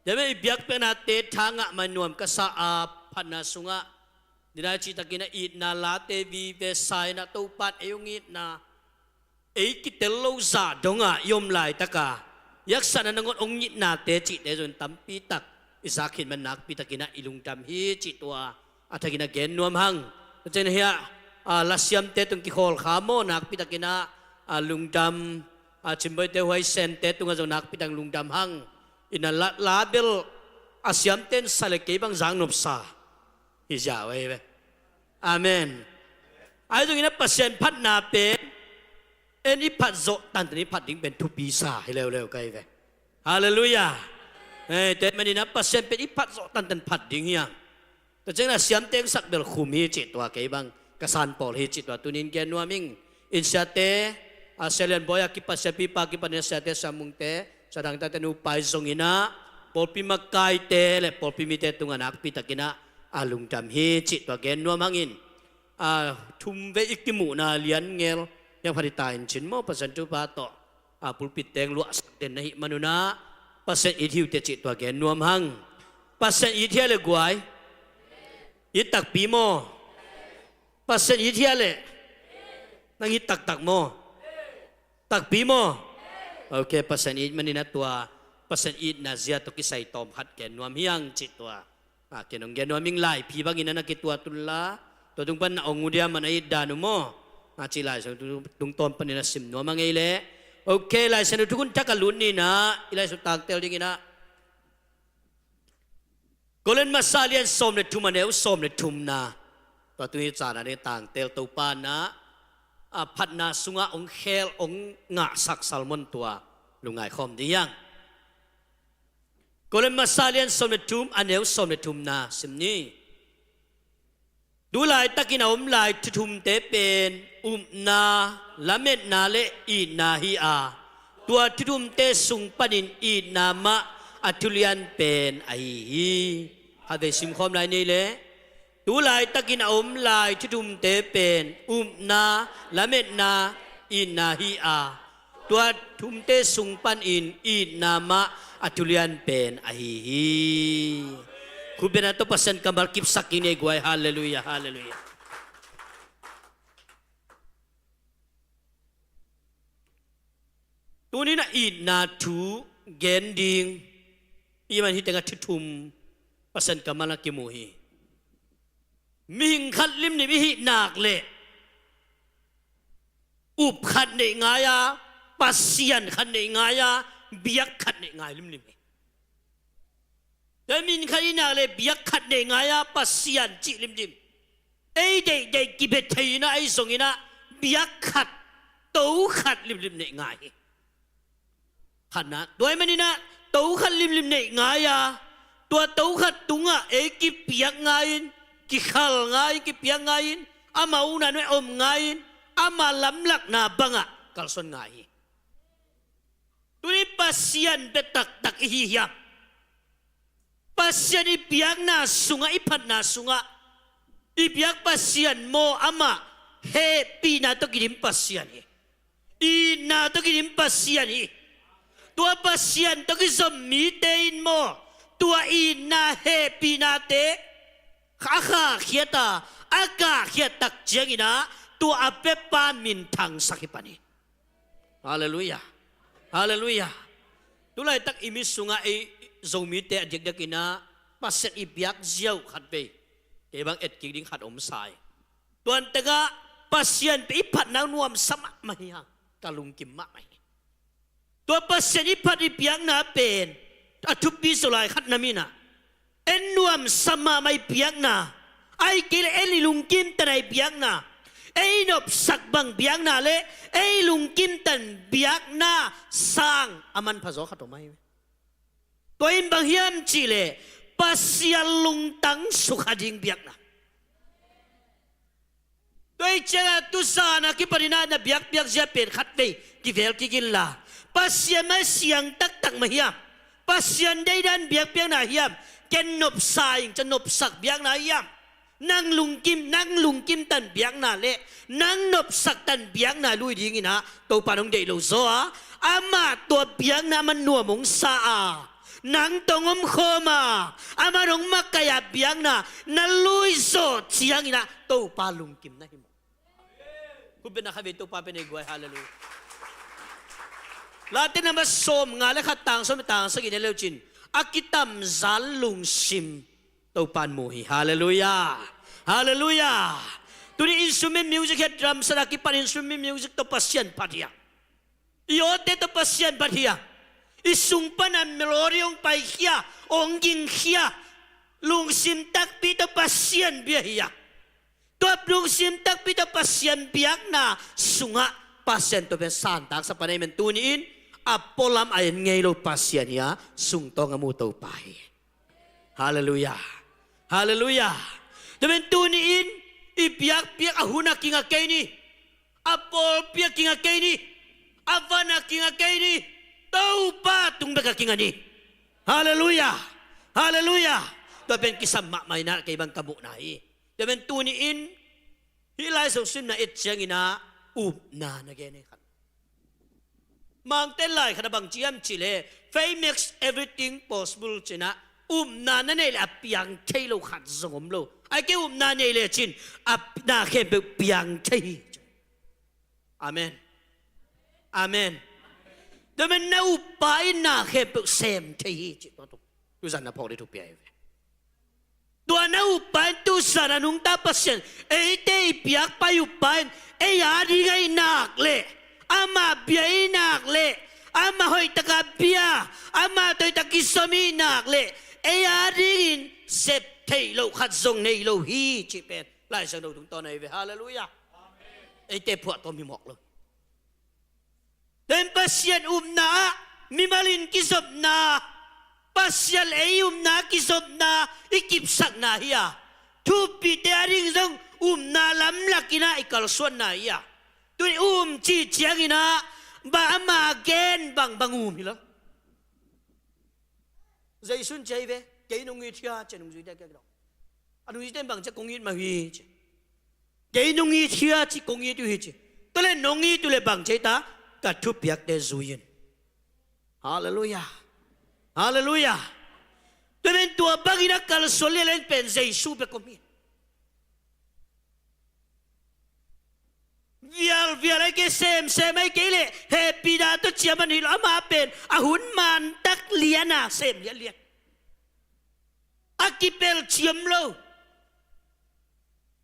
Tua manin i biakpiaknate tha ngah mah in nuam ka sa a, phatna sungah, nidang cihtakin ah itna late vive sa in ah, Topa in ei hong itna, ei kitel lo zah dongah i om laitaka, i haksatna nangawn hong itnate cihte zong tampitak i zak khin man nakpitakin ah i lungdam hi cih tua a thakin ah gen nuam hang. Tua ciangin ah hiah, a, lasiamte tung kikhawl kha maw, nakpitakin ah, a, lungdam, a, Cin Bawite huai sente tungah zong nakpitak lungdam hang. Ina la, la bel a siamten sa le kei bang zang nopsa hi ziau ahi ve. Amen. Ahi zongin a Pasian phatna pen en i phat zawh tantan i phat ding pen thupi sa hi leuleu ka hi ve. Halleluiah. Eh, tua ahih manin a Pasian pen i phat zawh tantan phat ding hi hang. Tua ciangin a siamteng sak bel khum hi cih tua kei bang ka san pawl hi cih tua tunin gen nuam ing. In siate, a Sia Lian Bawi a kipat siapipa kipanin a siate siamungte, sia dangtakte nupai zongin ah pawlpi makaite le pawlpi mite tungah nakpitakin ah a lungdam hi cih tua gen nuam hangin, a thumvei i kimuhna lian ngel hiam khat hi ta in cin maw, Pasian thupha tawh a pulpit teng luahsak den na hih manun ah Pasian it hi uh teh cih tua gen nuam hang. Pasian it hia le guai? It takpi maw? Pasian it hia le? Nang it taktak maw? Takpi maw? Ok, Pasian it manin a tua Pasian itna zia tawh kisai tawm khat gen nuam hi hang cih tua. A, ken hong gen nuam ing. Laiphi bangin a na kituat un la, tua tung pan na ong uh dia, man a it dan uh maw? A, cih Lai Siangtho tungtawn panin a sim nuam a ngei leh. Ok, Lai Siangtho thukhun thak a lut ni in ah i Lai Siangtho tangtel dingin ah Korin masa lian sawm le thum, a neu sawm le thumna. Tua tu hi caan a ding tangtel Topa in ah a phatna sungah hong khel hong ngahsak sermon tua lungngai khawm ding hi hang. Korin masa lian sawm le thum, a neu sawm le thumna sim ni. Tu laitakin a om lai thuthumte pen upna, lametna le itna hi a, tua thuthumte sung panin itna mah a thulian pen ahi hi. Khatvei simkhawm lai ni leh. Tu laitakin a om lai thuthumte pen upna, lametna, itna hi a, tua thumte sung panin itna mah a thulian pen ahi hi. Khutbetna tawh Pasian kammal kipsak kik ni ei guai. Halleluiah, halleluiah. Tuni in ah itna thu gen ding i man hi tengah thuthum Pasian kammal ah kimu hi. Mihing khat limlim i hih nak leh up khat neih ngai a, Pasian khat neih ngai a, biak khat neih ngai limlim hi. Tua min khat i nak leh biak khat neih ngai a, Pasian cih limlim. Ei deihdeih kibia thei in ah, ei zong in ah biak khat, to khat limlim neih ngai hi. Khatna, tua ahih manin ah to khat limlim neih ngai a, tua to khat tungah ei kipiak ngai-in, kikhal ngai-in, kipiak ngai-in, ama ukna nuai om ngai-in, ama lamlakna bangah kalsuan ngai hi. Tuni Pasian bia taktak i hi hiam? Pasian i biakna sungah, i phatna sungah i biak Pasian maw, amah hehpihna tawh kidim Pasian hi. Itna tawh kidim Pasian hi. Tua Pasian tawh kizom mite in maw, tua itna hehpihnate a khahkhiat a, a kahkhiat tak ciangin ah tua a biapa minthangsak hi pan hi. Halleluiah. Halleluiah. Tu laitak i mit sungah ei Zomite a diakdiakin ah Pasian i biak ziau khat vei kei bang etkik ding khat om sa hi. Tua tengah Pasian pen i phatna nuamsa mahmah hi hang, ka lungkim mahmah hi. Tua Pasian i phat i biakna pen a thupi zaw lai khat na mi-in ah, ei nuamsa mahmah i biakna, ahih kei leh ei lungkimtan a i biakna, ei nopsak bang biakna le ei lungkimtan biakna sang a manpha zaw khat om ahi hi. Tua in bang hiam cih leh Pasian lungtang sukha ding biakna. Tua ahih ciangin ah tu zan a kipanin ah na biakpiak zia pen khat vei kivel kik inla, Pasian mah siang taktak mah hiam? Pasian deidan biakpiakna hiam? Ken nopsa ing, ken nopsak biakna hiam? Nang lungkim, nang lungkimtan biakna le nang nopsaktan biakna lui dingin ah Topa in hong deih lo zaw a, amah tua biakna amah nuam hong sa a, nang tawh hong omkhawm a, amah in hong makaih a biakna na lui zawh ciangin ah Topa lungkim na hi maw? Khutbetna khat vei Topa pen ei guai. Halleluiah. Late number sawmnga le khat, tang sawm le tang sagih en le uh cin, a kitamzan lungsim Topa in mu hi. Halleluiah. Halleluiah. Tuni instrument music hi a, drum set a kipan instrument music tawh Pasian phat hi a, i awte tawh Pasian phat hi a, I sung pana melody hong paikhia, hong gingkhia, lungsim takpi tawh Pasian bia hi a. Tua lungsim takpi tawh Pasian biakna sungah Pasian tua pen santaksa pan ei men tuni-in a pualam a en ngei lo Pasian hi a, sungtawng a mu Topa hi. Halleluiah. Halleluiah. Tua pen tuni-in i biakpiak a hun a kinga kei ni. A pawlpi a kinga kei ni. A van a kinga kei ni. Topa tung bek a kinga ni. Halleluiah. Halleluiah. Tua pen kisam mahmah inah kei bang ka muhna hi. Tua pen tuni-in hih Lai Siangtho simna et cianginah upna na gen hi khat. Mangte lai khat a bang ci hiam cih leh, faith makes everything possible cinah, upna na neih leh a piang thei lo khat zong om lo. Ai kei upna neih leh cin a na khempeuh piang thei hi. Amen. Amen. Tua men na uppa in na khempeuh sem thei hi cih tua tu. Tuzan na phawk dih thupi ahi ve. Tua na uppa in tuzan a nungta Pasian eite i piakpa i uppa in ei a ding a i nak leh, amah bia i nak leh, amah hoihtaka bia, amah toitak i som i nak leh, ei a dingin sep theih loh khat zong nei lo hi cih pen Lai Siangtho tungtawn ahi ve. Halleluiah. Eite phuahtawm hi mawk lo. Tua in Pasian upna ah mimal in kizopna, Pasian ei upna kizopna i kipsakna hi a, thupite a ding zong upna lamlak inah i kalsuanna hi a. Tuni um cih cianginah bang ama gen bangbang um hi lo. Jesu in ci hi ve, kei nong it hia ci a nungzuite kiang dong. A nungzuite in bang ci a kong it mah hi ci. Kei nong it hia ci kong it uh hi ci. Tua leh nong it uh leh bang ci a hita, ka thupiakte zui in. Halleluiah. Halleluiah. Tua men tua bangin a kalsuan lianlian pen Jesu bek om hi. Vialvial ahi kei, semsem ahi kei leh hehpihna tawh ciam a nei lo, amah pen a hun mantak liana sem lianlian. A kipel ciam lo,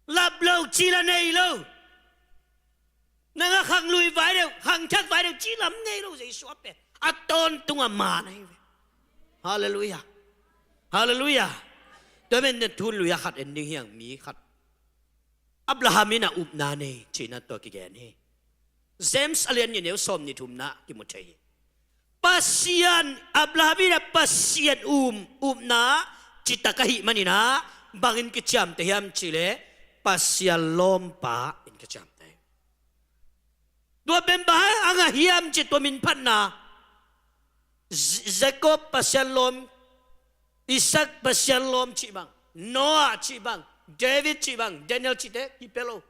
lap lo cih la nei lo. Nang a khanglui vai deuh, khangthak vai deuh cih lam ngei lo Jesu a pen a tawntung a man ahi ve. Halleluiah. Halleluiah. Tua men na thun lui a khat en ding hiang mi khat. Abraham in a upna nei cihna tua kigen hi. James a lian nih neu sawm nih thumna kimu thei hi. Pasian, Abraham in a Pasian um, upna citak ahih maninah bangin kiciamteh hiam cihleh Pasian lawmpa in kiciamteh hi. Tua pen bang a ngah hiam cih tua min phatna Jacob Pasian lawm, Isaac Pasian lawm cih bang, Noah cih bang, David cih bang, Daniel cihte kipia lo.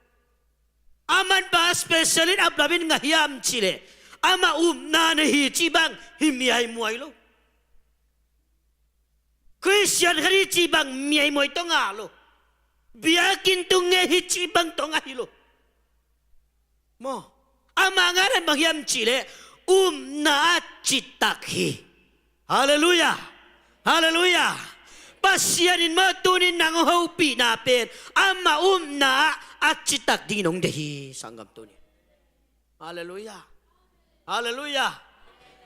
Aman bang a special in Abraham in ngah hiam cihleh amah upna nei hi cih bang hi miaimuai lo. Khristian khat hi cih bang miaimuai tawh ngah lo. Biakinn tung ngei hi cih bang tawh ngah hi lo. Maw, amah ngahna bang hiam cihleh upna a citak hi. Halleluiah. Halleluiah. Pasian in maw tuni nang hopihna pen amah upna a citak dingin hong deih hi sanggam tuni. Halleluiah. Halleluiah.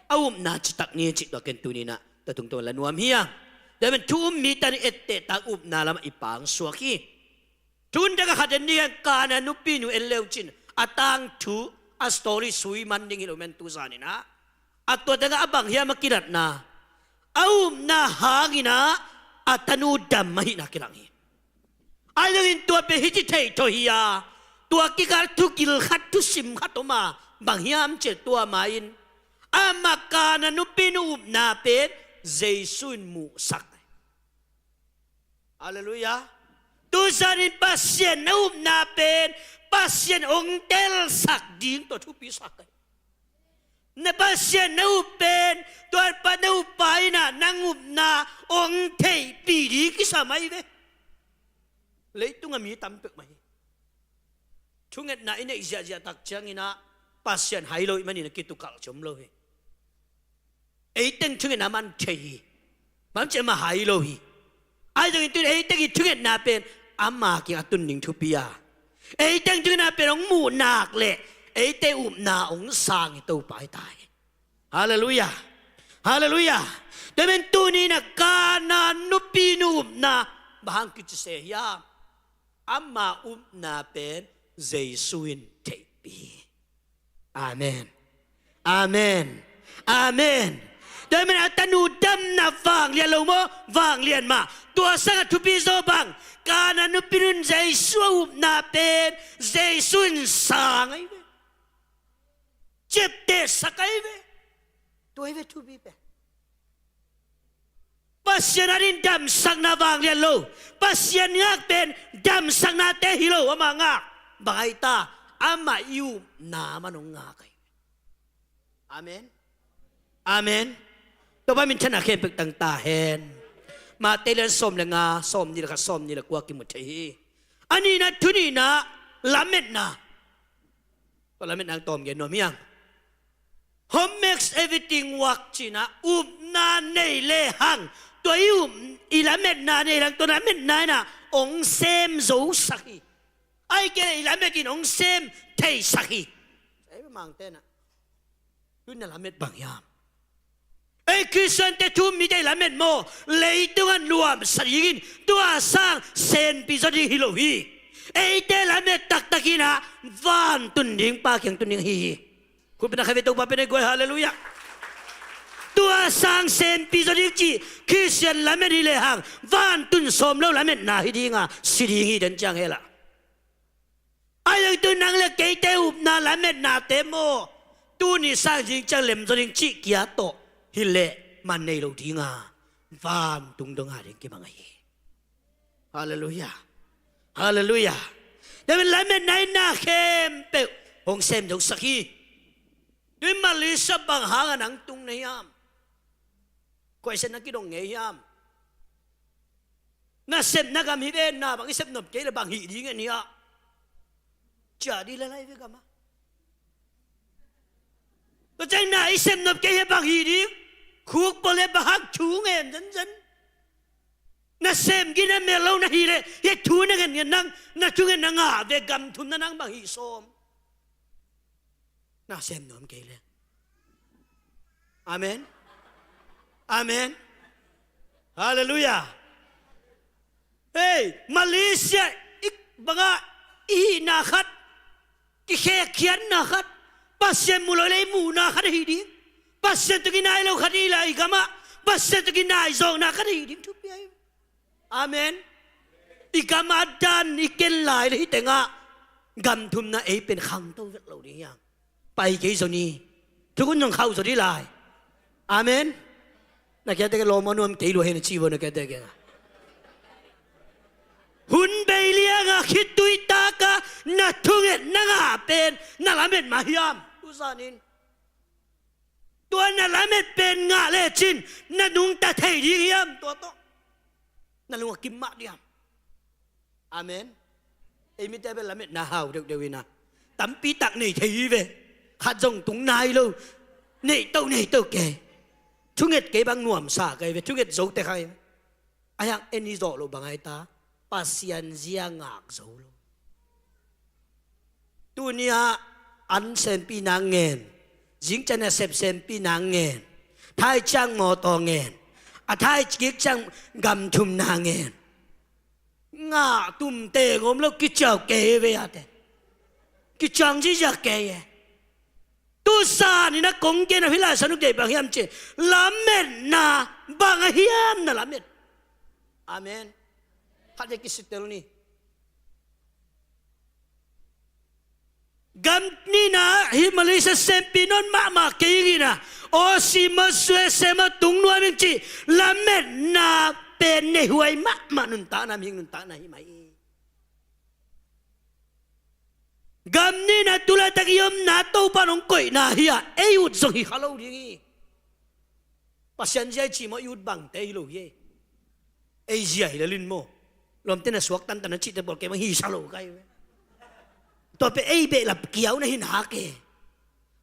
A upna citak ni cih tua ken tuninah tua tungtawn la nuam hiang. Tua men thu um mi tani etteh tak upna lamah i pangsuak hi. Thun daka khat en ding hiang, Kana nupinu en leu cin a tangthu a story sui man ding hi lo men tuzaninah a tua daka a bang hiam a kilatna, a upna hanginah a tanu dam ahihna kilang hi. Ahi zongin tua pen hih ci theih thaw hi a, tua kikal thugil khat thusim khat om a, bang hiam cihleh tua ma-in amah Kana nupinu upna pen Jesu in muhsak. Halleluiah. Tuzanin Pasian na upna pen Pasian hong telsak ding tua thupisak hi. Na Pasian na up pen tua pa na uppa inah nang upna hong theihpih ding kisam ahi ve. Leitung a mi tam peuhmah hi. Thungetna i neih ziahziah tak cianginah Pasian hai lo ih manin a kitukalh ci om lo hi. Eiteng thungetna man thei hi. Bang ci amah hai lo hi. Ahi zongin tun eiteng i thungetna pen ama kiang a tun ding thupi a, eiteng thungetna pen hong muh nak leh eite upna hong sang hi Topa hi ta hi. Halleluiah. Halleluiah. Tua ahih manin tuni-in ah Kanaan nupi nu upna bang hang kici se hiam? Ama upna pen Jesu in theihpih hi. Amen. Amen. Amen. Tua ahih manin a tanu damna vanglian lo maw? Vanglian mah. Tua sangah thupi zaw bang, Kanaan nupi nu in Jesu a upna pen Jesu in sang ahi ve. Ciaptehsak ahi ve. Tua ahi ve thupi pen. Pasian adingin damsakna vanglian lo. Pasian ngak pen damsaknate hi lo, ama ngak. Bang hang hiam? Amah i upna, amah in hong ngak ahi. Amen. Amen. Topa minthanna khempeuh tang ta hen. Matthai lian sawm le nga, sawmnih le khat, sawmnih le kua kimu thei hi. A nihna, thu nihna, lametna. Tua lametna tawm gen nuam hi hang. Hope makes everything work ci-in ah, upna nei le hang, tua i up, i lametna nei le hang, tua lametna in ah hong sem zosak hi. Ahih kei leh i lamet in hong sem theisak hi. Ei, Mangte in ah, tu-in na lamet bang hiam? Ei Khristiante, thu-um mite i lamet maw, leitung a nuamsa dingin, tua sang senpi zaw ding hi lo hi. Eite lamet taktak in ah vantun ding Pa kiang tun ding ahi hi. Khut beng a, khatvei Topa pen ei guai, halleluiah. Tua sang senpi zaw ding cih Khristian lamet hi le hang, vantun sawm lo lametna hi ding a, si ding hi, den ciang hel a. Ahi zongin tu nang le keite upna lametnate maw, tuni sang zing ciang lem zaw ding cih kia tawh hi leh man nei lo ding a, vantung dong a ding kibang ahi hi. Halleluiah. Halleluiah. Tua ahih manin lametna in na khempeuh hong sem zosak hi. Tu-in Malaysia bang hang a nang tung na hiam? Koi sen na kidong ngei hiam? Nasepna gam hi ve, na bang i sep nop kei leh bang hih ding en hiam? Ciah ding lai lai ve gam ah. Tua ciang na i sep nop kei leh bang hih ding? Khuk pua leh bang hang thu ngen zenzen? Nasem gina mel lo na hih leh, hih thu na ngen ngen nang, na thungen na ngah ve gam thum na nang bang hih sawm? Na sem nuam kei leh. Amen. Amen. Halleluiah. Hei, Malaysia i bang a i hihna khat, kikhekkhiatna khat, Pasian mu lo leh i muhna khat ahi ding. Pasian tawh kinai lo khat i hih leh i gam ah Pasian tawh kinai zawkna khat ahi ding thupi ahi. Amen. I gam a dan i ken lai leh hih teng ah gam thumna ei pen khangto vet lo ding hi hang. Pai kei zaw ni. Thukhun zong khauh zaw ding lai. Amen. Na kiangte kiang lawm a nuam kei lua hi na ci vo, na kiangte kiangah. Hun bei liangah khitui tak a na thungetna ngah pen na lamet mah hiam? Tu zan in. Tua na lamet pen ngah lecin na nungta thei ding hiam? Tua tawh na lung a kim mah diam? Amen. Ei mite pen lametna hau deuhdeuh hi na. Tampi tak nei thei hi ve. Khat zong tung nai lo. Neih toh, neih toh kei. Thunget kei bang nuamsa kei ve. Thunget zo te khai ve. Ahi hang en hi zawh loh bang ahi ta? Pasian zia ngak zo lo. Tuni-ah an sempihna ngen, zingciang nasep sempihna ngen, thai ciang mawtaw ngen, a thai kik ciang gam thumna ngen. Ngah tum teng om lo, kiciau kei ve a te. Kiciang ziazia kei e. Tu zan in a kong gen a hih lai sanuk deih bang hiam cih, lametna bang a hiam na lamet? Amen. Khat vei kisitel ni. Gam nihna hih Malaysia sempi nawn mahmah kei ing in a, Aussie maw, U S A maw tung nuam ing cih lametna pen neihuai mahmah, nuntakna, mihing nuntakna hi mah hi. Gam nihna tu laitak i omna Topa in hong koihna hi a, ei ut zong hi kha lo ding hi. Pasian zia i cih maw, i ut bangte hi lo hi. Ei zia hi lel in maw, lawmte na suak tantan a cihte pawl kei bang hisa lo kai ve. Tua pen ei behlap kiau na hi nak e.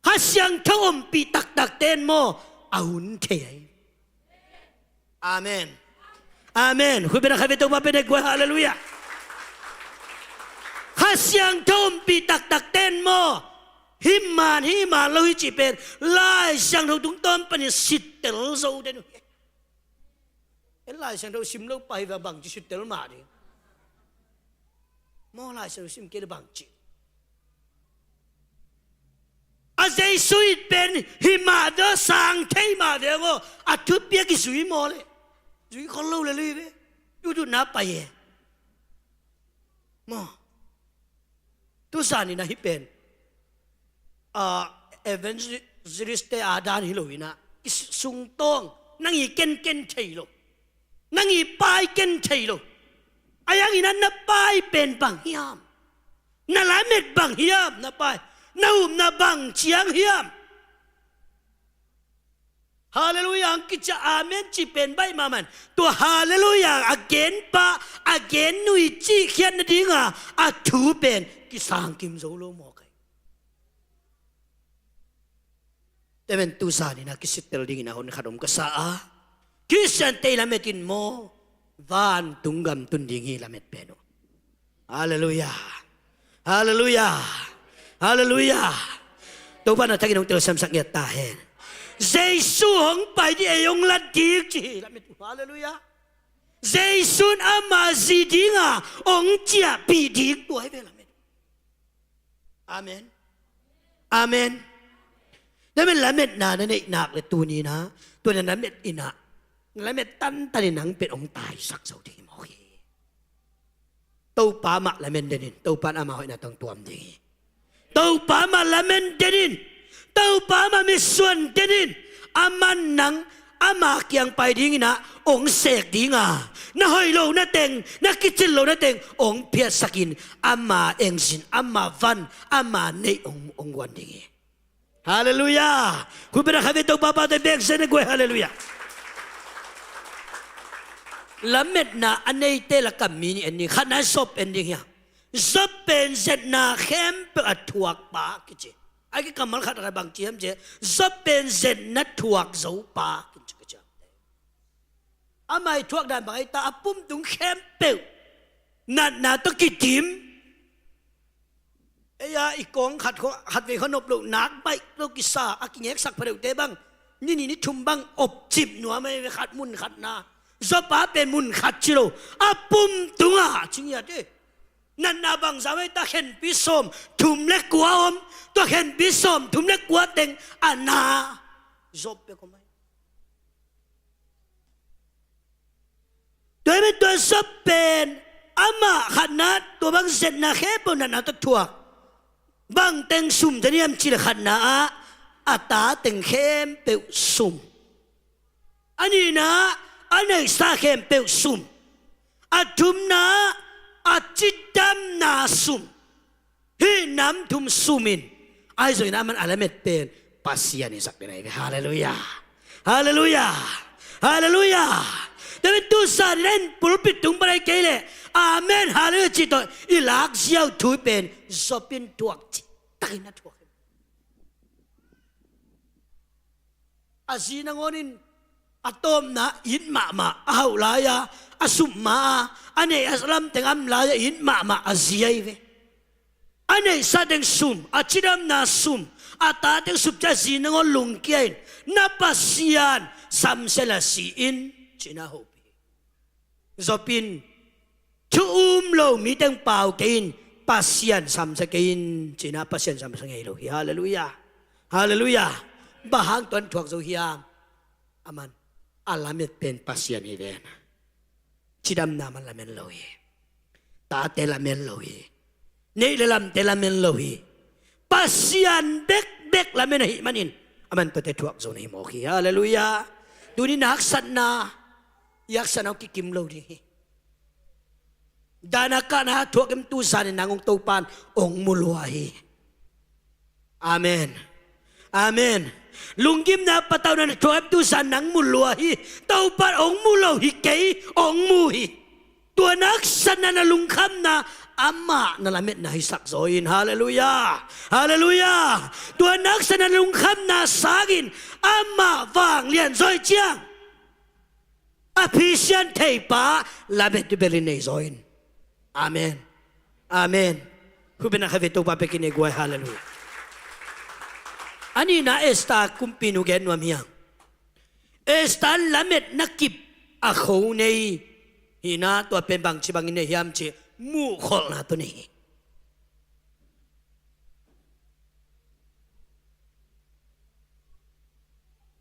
Kha Siangtho ompih taktakte in maw, a hun thei ahi. Amen. Amen. Hui bena khai ve Topa pen e guai, halleluiah. Kha Siangtho ompih taktakte in maw, Hih man, hih man lo hi cih pen Lai Siangtho tungtawn panin sittel zo den uh hi. En Lai Siangtho sim lo pa hi vang bangci sittel mah ding. Maw, Lai Siangtho sim kei le bangci. A Jesu it pen hih mah deuh sang thei mah deuh aw, a thupi a kizui maw le. Zui khol lo le lui ve. Tututna pai e. Maw. Tu zanin a hih pen, a, evangelist te a dan hi lo in a, i sungtawng, nang i kenken thei lo, nang i pai ken thei lo. A yang in a na pai pen bang hiam? Na lamet bang hiam na pai? Na upna bang ciang hiam? Halleluiah, ang kici a amen cih pen baih mahmah in. Tua halleluiah a gen pa, a gen nui cih khiat nadinga a thu pen kisang kim zo lo maw kai. Tua pen tu zanin a kisittel dingin a hon khat om ka sa a. Khristiante i lamet in maw, vantung gam tun ding hi lamet pen uh. Halleluiah. Halleluiah. Halleluiah. Topa na thakin hong telsiamsak ngiat ta hen. Jesu hong pai ding, ei hong lat ding ci hi lamet uh. Halleluiah. Jesu in ama zi dinga hong ciahpih ding tua hi ve lamet uh. Amen. Amen. Na men lametna na neih nak le tuni in a, tua na lamet in a, na lamet tantan in nang pen hong taisak zo ding hi mawk hi. Topa mah lamen den in, Topa in ama hoihna tawh hong tuam ding hi. Topa mah lamen den in, Topa mah mitsuan den in, aman nang ama kiang pai dingin a hong sek dinga, na hoih lohna teng, na kicin lohna teng hong phiatsakin, ama engzin, ama van, ama neih hong, hong guan ding hi. Halleluiah. Khuipi na khatvei Topa pate bek zen a guai, halleluiah. Lametna a neite lakah mi nih en ding, khatna Job en ding hi a. Job pen zetna khempeuh a thuak pa kici. A kikammal khat a bang ci hiam cih leh, Job pen zetna thuak zo pa kici, kici. Ama i thuak dan bang a hi ta, a pumtung khempeuh natna tawh kidim. Ei a i kawng khat khawng, khatvei khawng nop loh nak baih lo kisa, a kingeksak pha deuhte bang ni nih ni thum bang opcip nuam ahi ve, khat mun khatna. Job a pen mun khat ci lo, a pumtung ah ci ngiat hi. Natna bangzah om ahi ta, khenpi sawm thum le kua om, tua khenpi sawm thum le kua teng a na Job bek om ahi. Tua hi pen tua Job pen amah khatna, tua bang zetna khempeuh natna tawh thuak. Bang teng sum teng hiam cih leh khatna ah a ta teng khempeuh sum. A nihna ah a neihsa khempeuh sum. A thumna ah a cidamna sum. Hih nam thum sum in, ahi zongin aman a lamet pen Pasian hi sak den ahi ve. Halleluiah. Halleluiah. Halleluiah. Tua pen tu zanin a in pulpit tung pan ahi kei leh amen, halleluiah cih tawh i lak ziau thu pen Job in thuak cih takin a thuak hi. A zi nangawn in a tawpna it mahmah, a hauh lai-a a sum ma-a, a neih a lam teng a om lai-a it mahmah a zi ahi ve. A neihsa teng sum, a cidamna sum, a ta teng sum ci-a a zi nangawn lungkia in, na Pasian samsia in la si in, ci-in a hopih hi. Job in thu um lo mi teng pau kei in, Pasian samsia kei in, ci-in a Pasian samsia ngei lo hi. Halleluiah. Halleluiah. Bang hang tua in thuak zo hiam? Aman a lamet pen Pasian hi ven. Cidamna man lamen lo hi. Tate lamen lo hi. Neih le lamte lamen lo hi. Pasian bekbek lamen ahih manin aman tuate thuak zo na hi mawk hi. Halleluiah. Tuni na haksatna, i haksatna hong kikim lo ding hi. Dana kahna thuak in tu zanin nang hong Topa in hong mu lua hi. Amen. Amen. Lunggimna patauhna na thuak in tu zanin nang mu lua hi. Topa in hong mu lo hi kei, hong mu hi. Tua na haksatna na lungkhamna amah na lametna hi sak zaw in. Halleluiah. Halleluiah. Tua na haksatna na lungkhamna sangin amah vanglian zaw hi ciang a phisian theipa lamet ding bel i nei zaw in. Amen. Amen. Khuipi na khatvei Topa pek in ei guai, halleluiah. A nihna Esther kumpinu gen nuam hi hang. Esther lametna kip a kho nei hi-in ah, tua pen bangci bangin nei hiam cih muhkholhna tawh nei hi.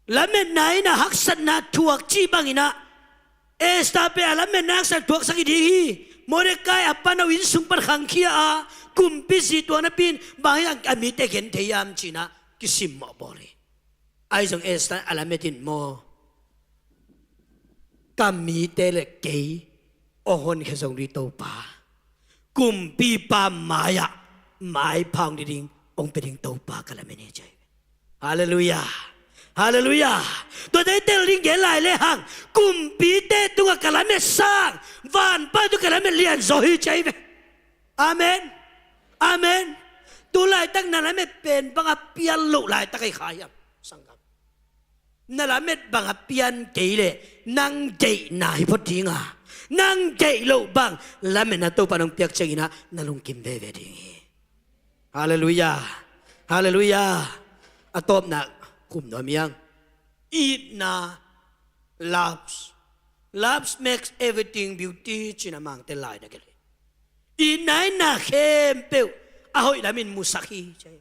Lametna in a haksatna thuak cih bangin ah, Esther pen a lametna haksat thuaksak hi ding hi. Mordecai a pan a innsung pan khangkhia a, kumpi zi tuak napi-in bang hang a mite gen thei hiam ci-in ah kisimmawh bawl hi. Ahi zong Esther a lamet in maw, ka mite le kei hong honkhia zo ding Topa, kumpipa mai-ah maipha hong ding, hong pia ding Topa ka lamet hi, ci hi. Halleluiah. Halleluiah. Tuate i tel ding gen lai le hang, kumpite tungah ka lamet sang, vanpa tungah ka lamet lianzaw hi, ci hi ve. Amen. Amen. Tu laitak na lamet pen bang a pian loh laitak ahi kha hiam, sanggam? Na lamet bang a pian kei leh nang deihna hi phot ding a, nang deih loh bang lametna Topa in hong piak ciangin ah na lungkim veve ding hi. Halleluiah. Halleluiah. A tawpna khum nuam hi hang. Itna, loves. Loves makes everything beauty, ci-in a Mangte lai na gelh hi. Itna in na khempeuh a hoih lamin musak hi, ci hi.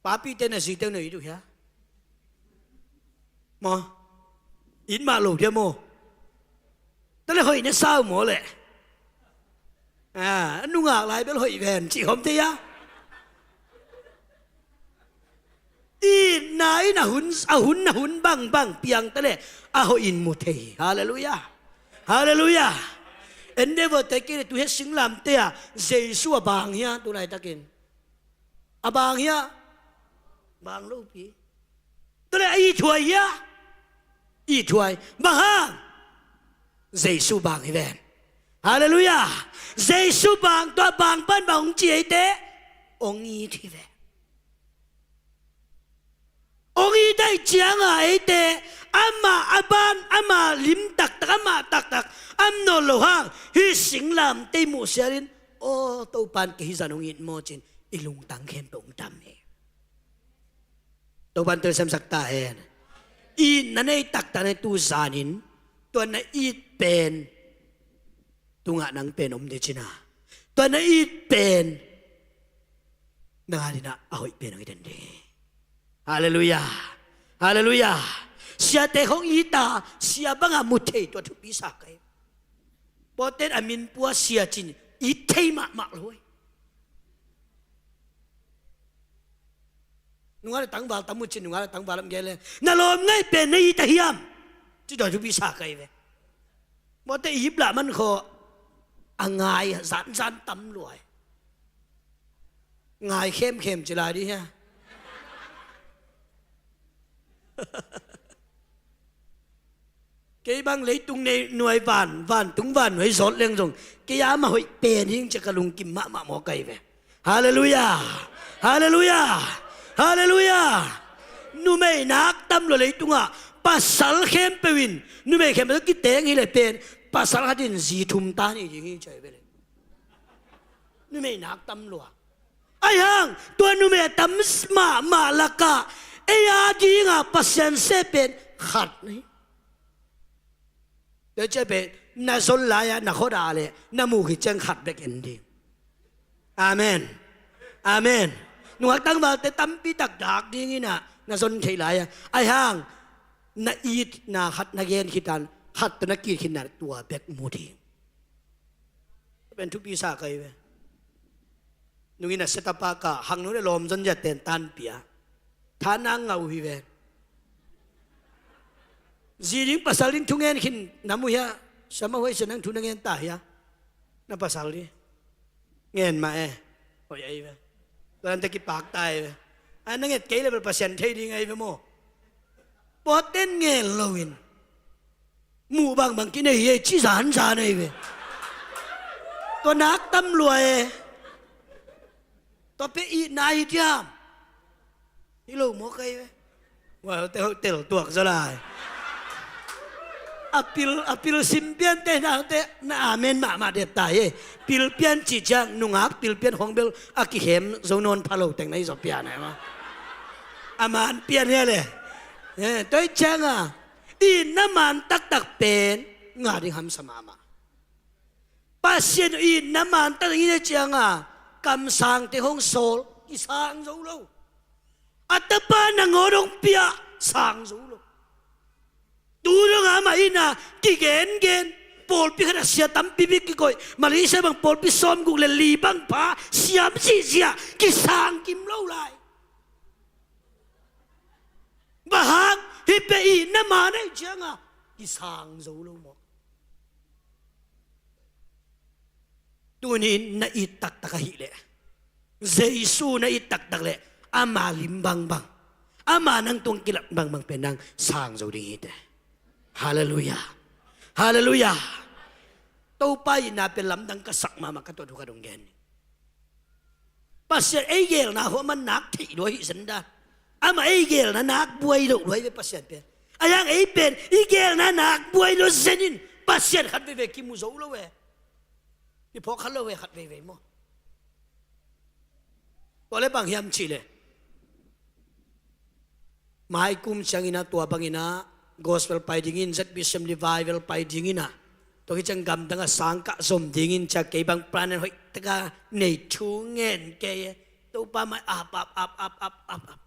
Papite na zite na it uh hia? Maw? It mah lo dia maw? Tua leh hoih na sa uh maw leh? A, a nungak lai bel hoih ven, cih khawm thei a. Itna in a hun, a hun, a hun bangbang piang ta leh a hoih in mu thei hi. Halleluiah. Halleluiah. Endeavour te kei leh tu hi a singlamteh ah Jesu a bang hi a, tu laitakin. A bang hi a, bang lopi. Tua leh a ithuai hi a, ithuai. Bang hang? Jesu bang hi ven. Halleluiah. Jesu bang, tua bang pan bang hong ci eite? Hong it hi ve. Hong it ahih ciangin eite, amah a ban, amah lim taktak, amah taktak a om nawn loh hang, hih singlamteh muh sialin, aw, Topa in kei hih zah in hong it maw ci-in i lungtang khempeuh hong dam hi. Topa in telsiamsak ta hen. Itna nei taktak na hi tu zanin, tua na it pen tungah nang pen om ding ci-in ah, tua na it pen nang adingin a hoih pen hong hi den ding hi. Halleluiah. Halleluiah. Siate khawng it a, sia bangah mu thei, tua thupi sa ka hi. Pawlten a min pua sia ci-in it thei mahmah lo hi. Nungak le tangval tam uh ci-in, nungak le tangval lam gen leng, na lawm ngaih pen na it a hiam, ci, tua thupi sa ka hi ve. Mawte i ip lah man khaw, a ngai zanzan tam lua hi. Ngai khemkhem ci lai dih hia? Kei bang leitung nei nuai van, vantung van nuai zawt leng zong, kei a mah hoih pen hing ci-a ka lungkim mahmah mawk ahi ve. Halleluiah. Halleluiah. Halleluiah. Numei nak tam lua leitungah, pasal khempeuh in, numei khempeuh tawh kiteng hi leh pen, pasal khat in zi thum ta ni ding hi ci-a hi ve le. Numei nak tam lua. Ahi hang, tua numei a tam mahmah lakah, ei a dingah Pasian seh pen khat na hi. Tua ciang pen, na zon lai-ah, na khuadah leh, na muh khit ciang khat bek en ding. Amen. Amen. Nungak tangvalte tampi tak dak ding in ah, na zon theih lai-ah. Ahi hang, na itna khat na gen khit a, khat tawh na kit khit na tua bek mu ding. Pen thupi sa ka hi ve. Nungin a setup a ka hang nu le lawm zon zia ten tanpia. Tha nang ngah uh hi ve. Zi ding pasal ding thungen khin na mu hia? Sama huai se nang thu na ngen ta hia? Na pasal ding. Ngen mah e. Hoih ahi ve. Tua nante kipak ta ahi ve. A na nget kei le bel Pasian thei ding ahi ve maw? Pawlten ngen loin. Muh bangbang kinei hi ei ci zanzan ahi ve. Tua nak tam lua e. Tua pen itna hi diam? Hi lo mawk ahi ve. Wa, tel, tel tuak zaw lai. A pil, a pil sim piante nangte na amen mahmah dep ta hi. Pil pian cih ciang nungak pil pian hong bel a kihem zo nawn pha lo teng na hi zaw pian ai maw. A man pian hi a le. Eh, tua hi cianga itna man taktak pen ngah ding hamsa mahmah. Pasian itna man taktak i neih cianga kamsangte hong sawl kisang zo lo. A tapa nangawn hong pia sang zo lo. Tu dong amah ina kigengen pawlpi khat a sia tampi bik kikoih. Malaysia bang pawlpi sawmguk le li bang pha siam sihsia kisang kim lo lai. Bang hang hih pia itna man ahih cianga kisang zo lo maw. Tunin na it taktak ahih leh, Jesu na it taktak leh ama lim bangbang, ama nang tung kilap bangbang pen nang sang zo ding hi te. Halleluiah. Halleluiah. Topa itna pen lamdang ka sak mahmah ka tuat uh ka dong gen. Pasian ei geelna hua man nak theih lua hi zen dan. Amah ei geelna nak buai loh lua hi ve Pasian pen. A yang ei pen i geelna nak buai lua zen in Pasian khat veivei kimu zo lo ve. I phawk khat lo ve khat veivei maw. Tua le bang hiam cih leh mai kum ciangin ah tua bangin ah gospel pai dingin Z B C M revival pai dingin ah tua khit ciang gamdang ah sangkah zom dingin cia kei bang plan hoih taka nei thu ngen kei e. Topa mai ap ap ap ap ap ap ap.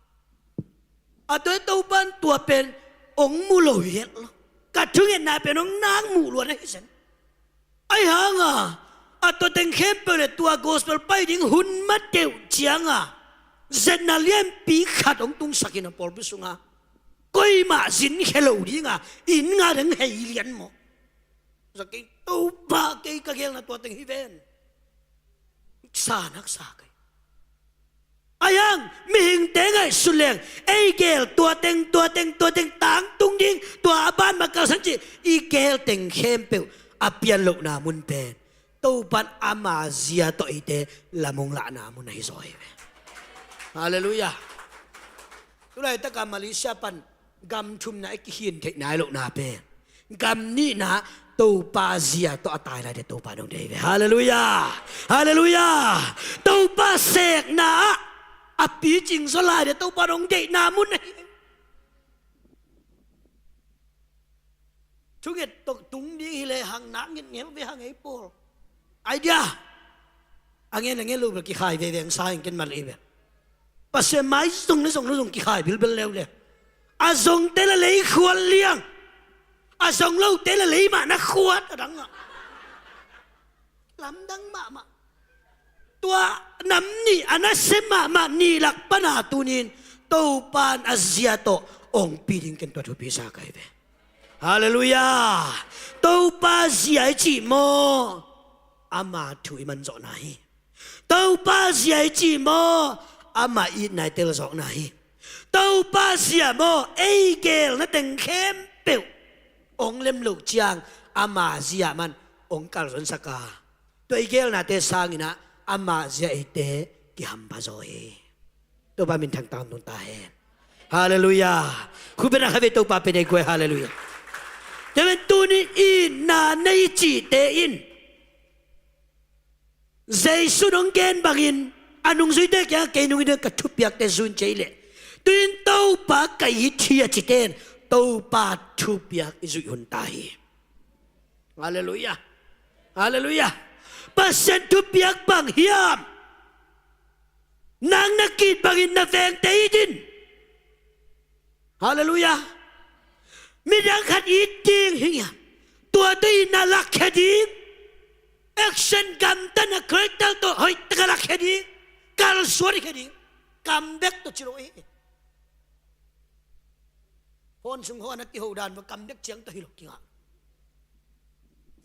A tua Topan tua pen ong mu lo hi het lo. Ka thungetna pen ong nak muh luat ahi zen. Ahi hanga a tua teng khempeuh le tua gospel pai ding hun mateuh cianga zetna lianpi khat hong tungsakin a pawlpi sunga koimah zin khe lo dinga inn nga dang hei lian maw? Za kei Topa kei ka gelna tua teng hi ven. Sa nak sa kei. Ayang mihingte ngaihsut leng ei gel tua teng tua teng tua teng tangtung ding tua a ban ma kalsan cih i gel teng khempeuh a pian lohna mun pen Topan ama zia tawh eite lamung lahna mun ahi zaw hi ve. Halleluiah. Tulaitaka Malaysia pan gam thumna i kihin theih nai lohna pen gam nihna Topa zia tawh a tai lai de Topa dong dei ve. Halleluiah. Halleluiah. Topa sekna ah a picing zaw lai de Topa dong deihna mun ahi. Thunget tawh tung ding hi le hang nak nget ngel ve hang ei pawl. Idea a ngen a ngen lo bel kikhai veve ang sa heng ken mal ei bel. Pasian mai zong le zong le zong kikhai bilbel leu le a zongte la lei khuat liang a zong lote la lei mah na khuat a dang ah. Lamdang mahmah. Tua nam nih a nasia mahmah nih lak pana tunin Topan a zia tawh ong pi ding ken tua thupi sa kai ve. Halleluiah. Topa zia i cih maw ama thu i manzawhna hi. Topa zia i cih maw ama itna i telzawkna hi. Topa zia maw ei gelna teng khempeuh ong lem loh ciang ama zia man ong kalzonsak a tua i gelnate sanginah ama zia eite kihampha zaw hi. Topa min thangtang tung ta hen. Halleluiah. Khupena khavei Topa pen ei guai. Halleluiah. Tua pen tuni itna nei cihte in Jesu nong gen bangin a nungzuite kiangah kei nungin ka thupiakte zui in cei leh tuin Topa ka it hi a cite in Topa thupiak i zuih hun ta hi. Halleluiah. Halleluiah. Pasian thupiak bang hiam? Nang na kit bangin na vengte it in. Halleluiah. Midang khat it ding hi ngiam. Tua tawh itna lakkhia ding. Action gamtatna character tawh hoihtaka lakkhia ding. Kalsuan khia ding. Kam bek tawh ci lo hi. Phone sung haw a na kiho dan va kam bek ciang tawh hi lo kingah.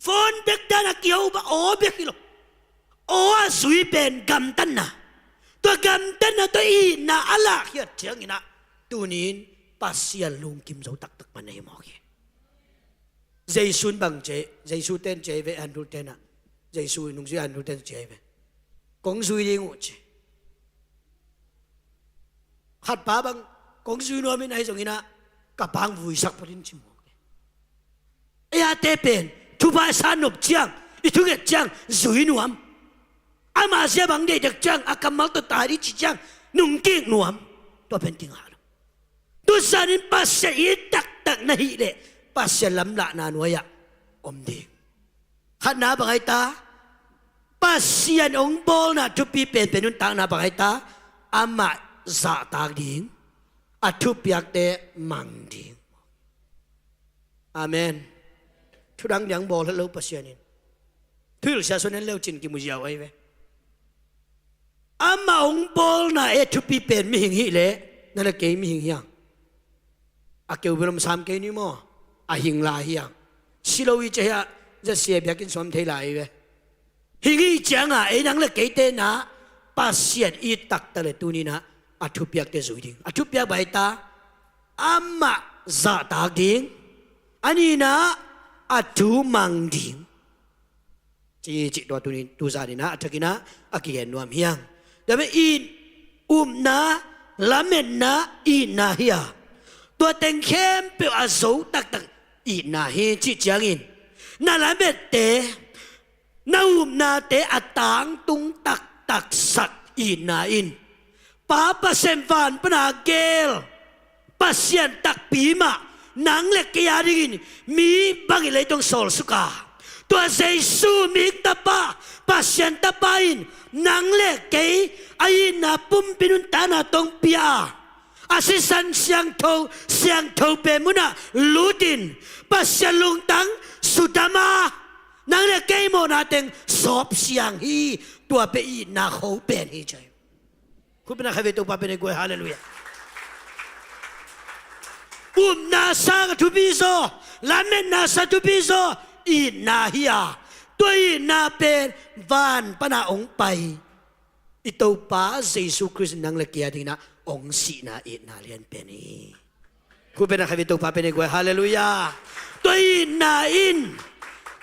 Phone bek dan a kiho va aw bek hi lo. Aw a zui pen gamtatna. Tua gamtatna tua itna a lahkhiat cianginah tunin Pasian lungkim zo taktak pan ahi mawk hi. Jesu in bang ci, Jesu ten ci ve, Andrew tenah Jesu nungzui Andrew ten ci ve. Kong zui ding uh ci. Khatpa bang kong zui nuamin ahi zonginah ka pang vuisak photin ci mawk hi. Ei a te pen thupha i sa nop ciang, i thunget ciang zui nuam. Ama zia bang deih dek ciang a kammal tawh tai ding cih ciang nungkik nuam. Tua pen kingah lo. Tuzanin Pasian it taktak na hih leh Pasian lamlahna nuai-ah om ding. Khatna bang ai ta? Pasian hong bawlna thupi penpen nuntakna bang ai ta? Amah zahtak ding, a thupiakte mang ding. Amen. Thudang diang bawl het lo Pasian in. Thuhilh siason en leu cin kimu ziau ai ve. Amah hong bawlna e thupi pen mihing hih leh na le kei mihing hiang. A keu belom sam kei ni maw? A hing lai hiang. Si lo i cia hiah zasia biakinn sawm thei lai ve. Hing i cianga ei nang le keite na Pasian it taktak le tuninah a thupiakte zui ding. A thupiak bang ai ta? Amah zahtak ding. A ninah a thu mang ding. Ci, ci tua tunin, tuzaninah a thakinah a kigen nuam hiang. Tua mah in upna, lametna, itna hi a, tua teng khempeuh a zo taktak itna hi cih ciangin na lamette, na upnate a tangtung taktak sak itna in Pa Pasian van pana gel Pasian takpi mah nang le kei a dingin mi bangin leitung sawlsuk a, tua Jesu mihing tapa, Pasian tapa in nang le kei a itna pumpi nuntakna tawh hong pia a, a sisan siangtho, siangtho pen munah lutin Pasian lungtang sudam a, nang le kei mawhna teng sawp siang hi. Tua pen itna kho pen hi ci. Khut beng a khatvei Topa pen ei guai, halleluiah. Upna sang a thupi zaw, lametna sang a thupi zaw itna hi a, tua itna pen van pana hong pai i Topa Jesu Khrist nang le kei a dinginah hong sihna itna lian pen hi. Khut beng a khatvei Topa pen ei guai, halleluiah. Tua itna in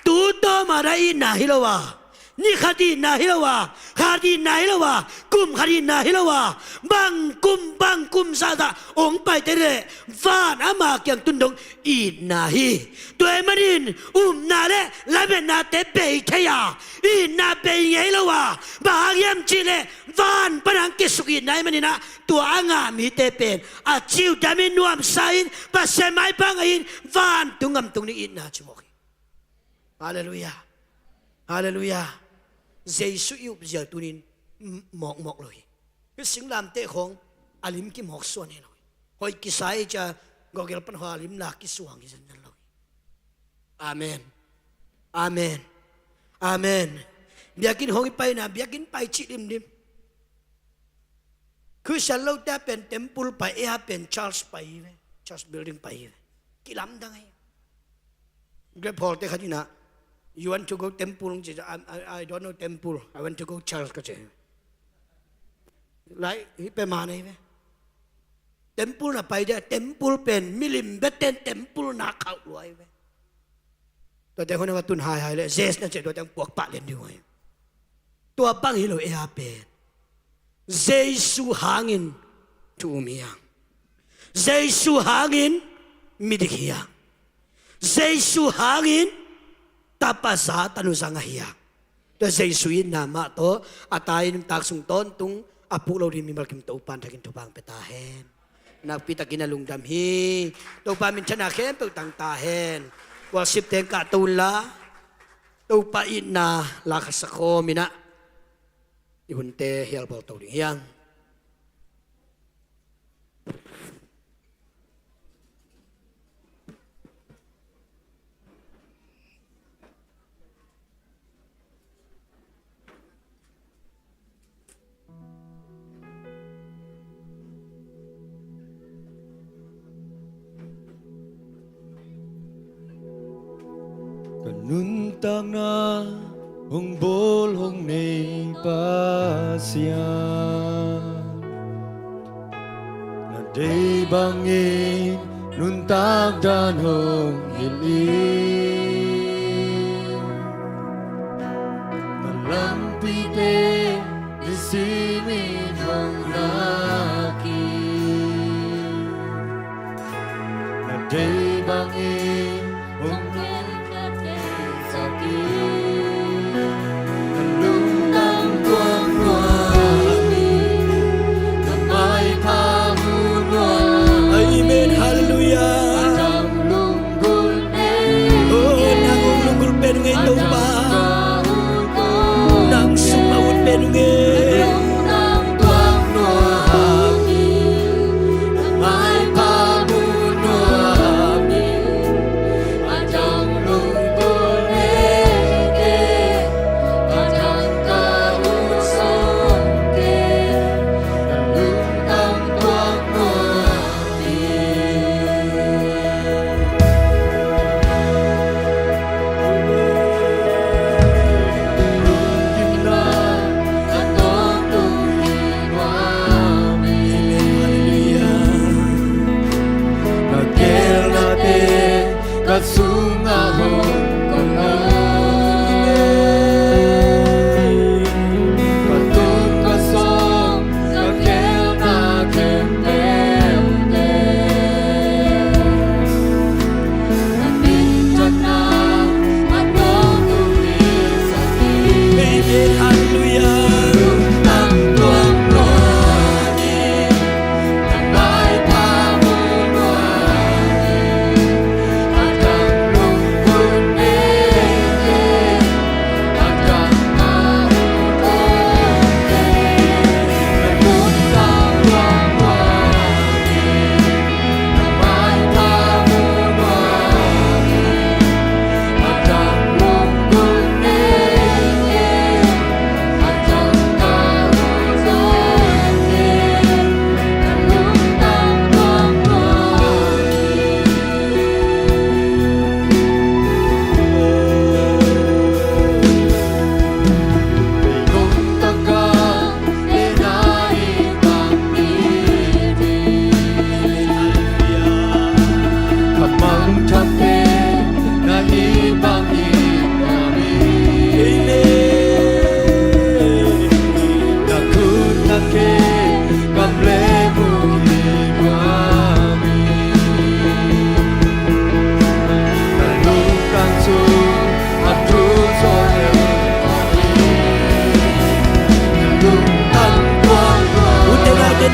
tu tawm a dah itna hi lo a, ni khat itna hi lo a, khat itna hi lo a, kum khat itna hi lo a, bang kum bang kum zahzah hong paite leh van ama kiang tun dong itna hi. Tua ahih manin upna le lametnate bei thei a, itna bei ngei lo a, bang hang hiam cih leh van pana hong kisuk itna ahih maninah tua a ngah mite pen a ciu damin nuamsa in Pasian maipha ngahin vantung ngamtung ding itna ci mawk hi. Halleluiah. Halleluiah. Jesu i up zial tunin mawkmawk lo hi. Hih singlamteh khawng a lim kimawk suan hi lo hi. Hoih kisa i cia gawgel pan haw a lim la kisuang hi zenzen lo hi. Amen. Amen. Amen. Biakinn hong i paina biakinn pai cih limlim. Khristian lote a pen temple pai, ei a pen church pai hi ve. Church building pai hi ve. Kilamdang hi. Grab hawlte khat inah, "You want to go temple?" Ci, "I, I, I don't know temple. I want to go church," ka ci. Lai hi pe ma nei ve. Temple na pai dia, temple pen milim beten temple na khauh lua hi ve. Tuate hona va tun haihai le zes na ceh tuate ang puak pah lian ding uh hi. Tua bang hi lo ei a pen Jesu hangin thu um hi hang. Jesu hangin midik hi hang. Jesu hangin tapa za tanu zang ahi hang. Tua Jesu itna mah tawh a tai nuntak sung tawntung a puh lo ding mimal kim Topa in thakin thupha hong pia ta hen. Nakpi takin a lungdam hi. Topa minthanna khempeuh tang ta hen. Worship teng kahto unla Topa itna la khat sa khawm inah i hunte hialbawl to ding hi hang. Ka nuntakna hong bawl hong nei Pasian, na deih bangin nuntak dan hong hilh in, na lampite nisim in hong lak in, na deih bangin hong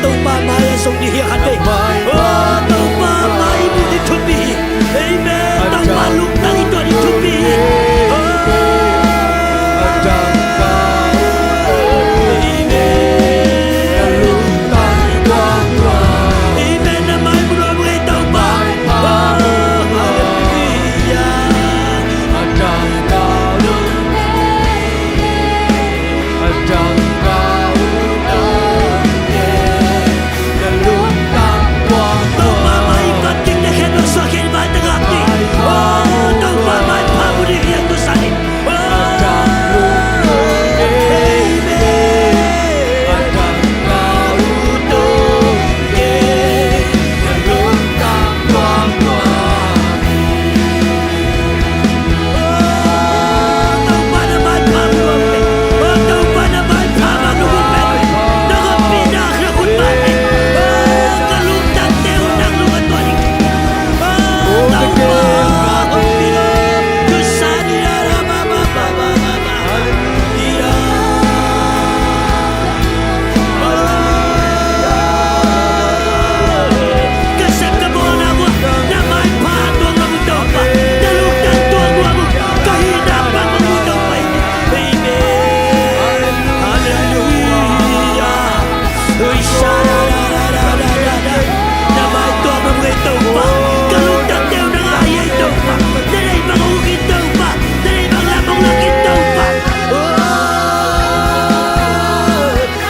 Topa mai-ah zong ding hi a khat vei. Oh, Topa mai i muh ding thupi hi. Amen. Topa lungtang i tuah ding thupi hi. Oh, amen. Amen. Na mai muh nuam ung ei Topa. Oh,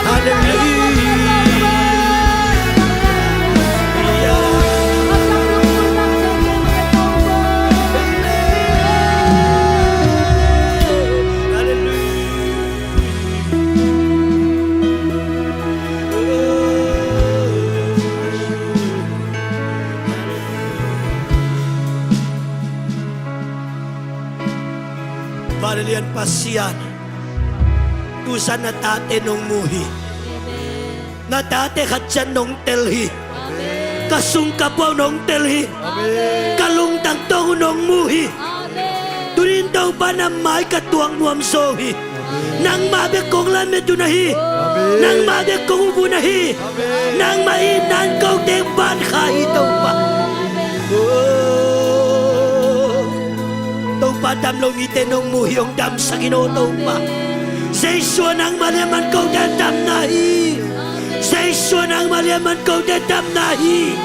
hallelujah. Vanglian Pasian, tu zan na tate nong mu hi. Na tate khat ciat nong tel hi. Ka sung ka pau nong tel hi. Ka lungtang tawng uh nong mu hi. Tunin Topa na mai ka tuak nuam zo hi. Nangmah bek kong lamet uh na hi. Nangmah bek kong up uh na hi. Nangmah itna in kote ban kha hi Topa. Topa dam lo mite nong mu hi, hong damsak in aw Topa. Jesu ah nangmah liamman kote damna hi. Jesu ah nangmah liamman kote damna hi.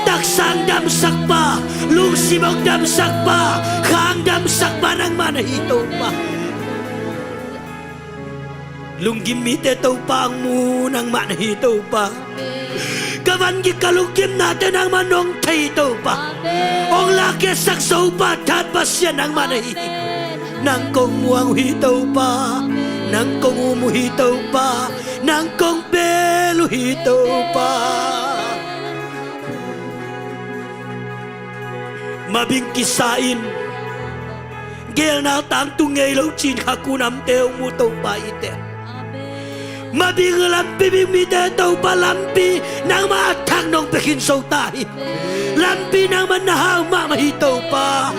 Taksa hong damsakpa, lungsim hong damsakpa, kha hong damsakpa nangmah na hi Topa. Lunggim mite Topa hong mu nangmah na hi Topa. Ka vangik ka lunggimnate nangmah nong thei Topa. Hong lakhiatsak Zopa Tha Pasian nangmah na hi. Nang kong muang uh hi Topa. Nang kong um uh hi Topa. Nang kong bel uh hi Topa. Mabing kisa in geelna tangtung ngei lo cin kha kunamte hong mu Topa i te. Mabing lampi bing mite Topa lampi nangmah a thak nong pia khin zo ta hi. Lampi nangmah na hau mahmah hi Topa.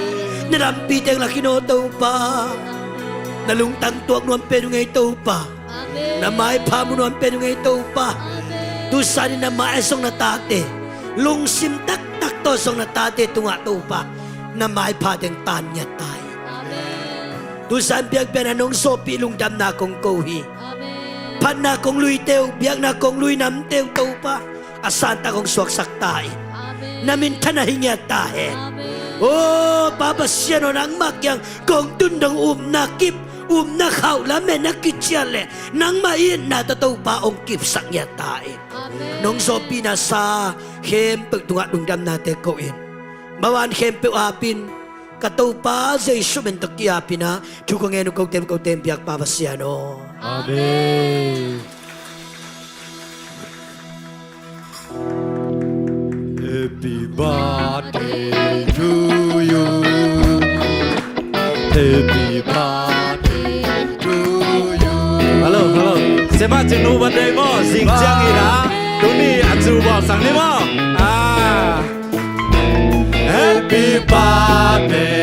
Na lampi teng lakin aw Topa. Na lungtang tuak nuam pen uh ngei Topa. Na maipha mu nuam pen uh ngei Topa. Tu zanin na mai zong na tate, lungsim taktak tawh zong na tate tungah Topa na maipha teng tan ngiat ta hi. Tu zan biakpiakna nong zawhpih lungdamna kong ko hi. Phatna kong luite uh, biakna kong lui namte uh Topa a santak hong suaksak ta in. Na minthanna hi ngiat ta hen. Aw Pa Pasian aw, nangmah kiang kong tun dong upna kip, upna khauh lametna kician le nangmah itna tawh Topa hong kipsak ngiat ta in. Nong zawhpihna sa khempeuh tungah lungdamnate ko in. Maban khempeuh apin ka Topa Jesu min tawh ki-apin ah thu ka ngen uh kote kote in biak Pa Pasian aw. Amen. Happy birthday to you. Happy birthday to you. Hello, hello. Sema cingnu birthday maw? Zing ciang hi na. Tuni a cu bawl sang ni maw? Ah. Happy birthday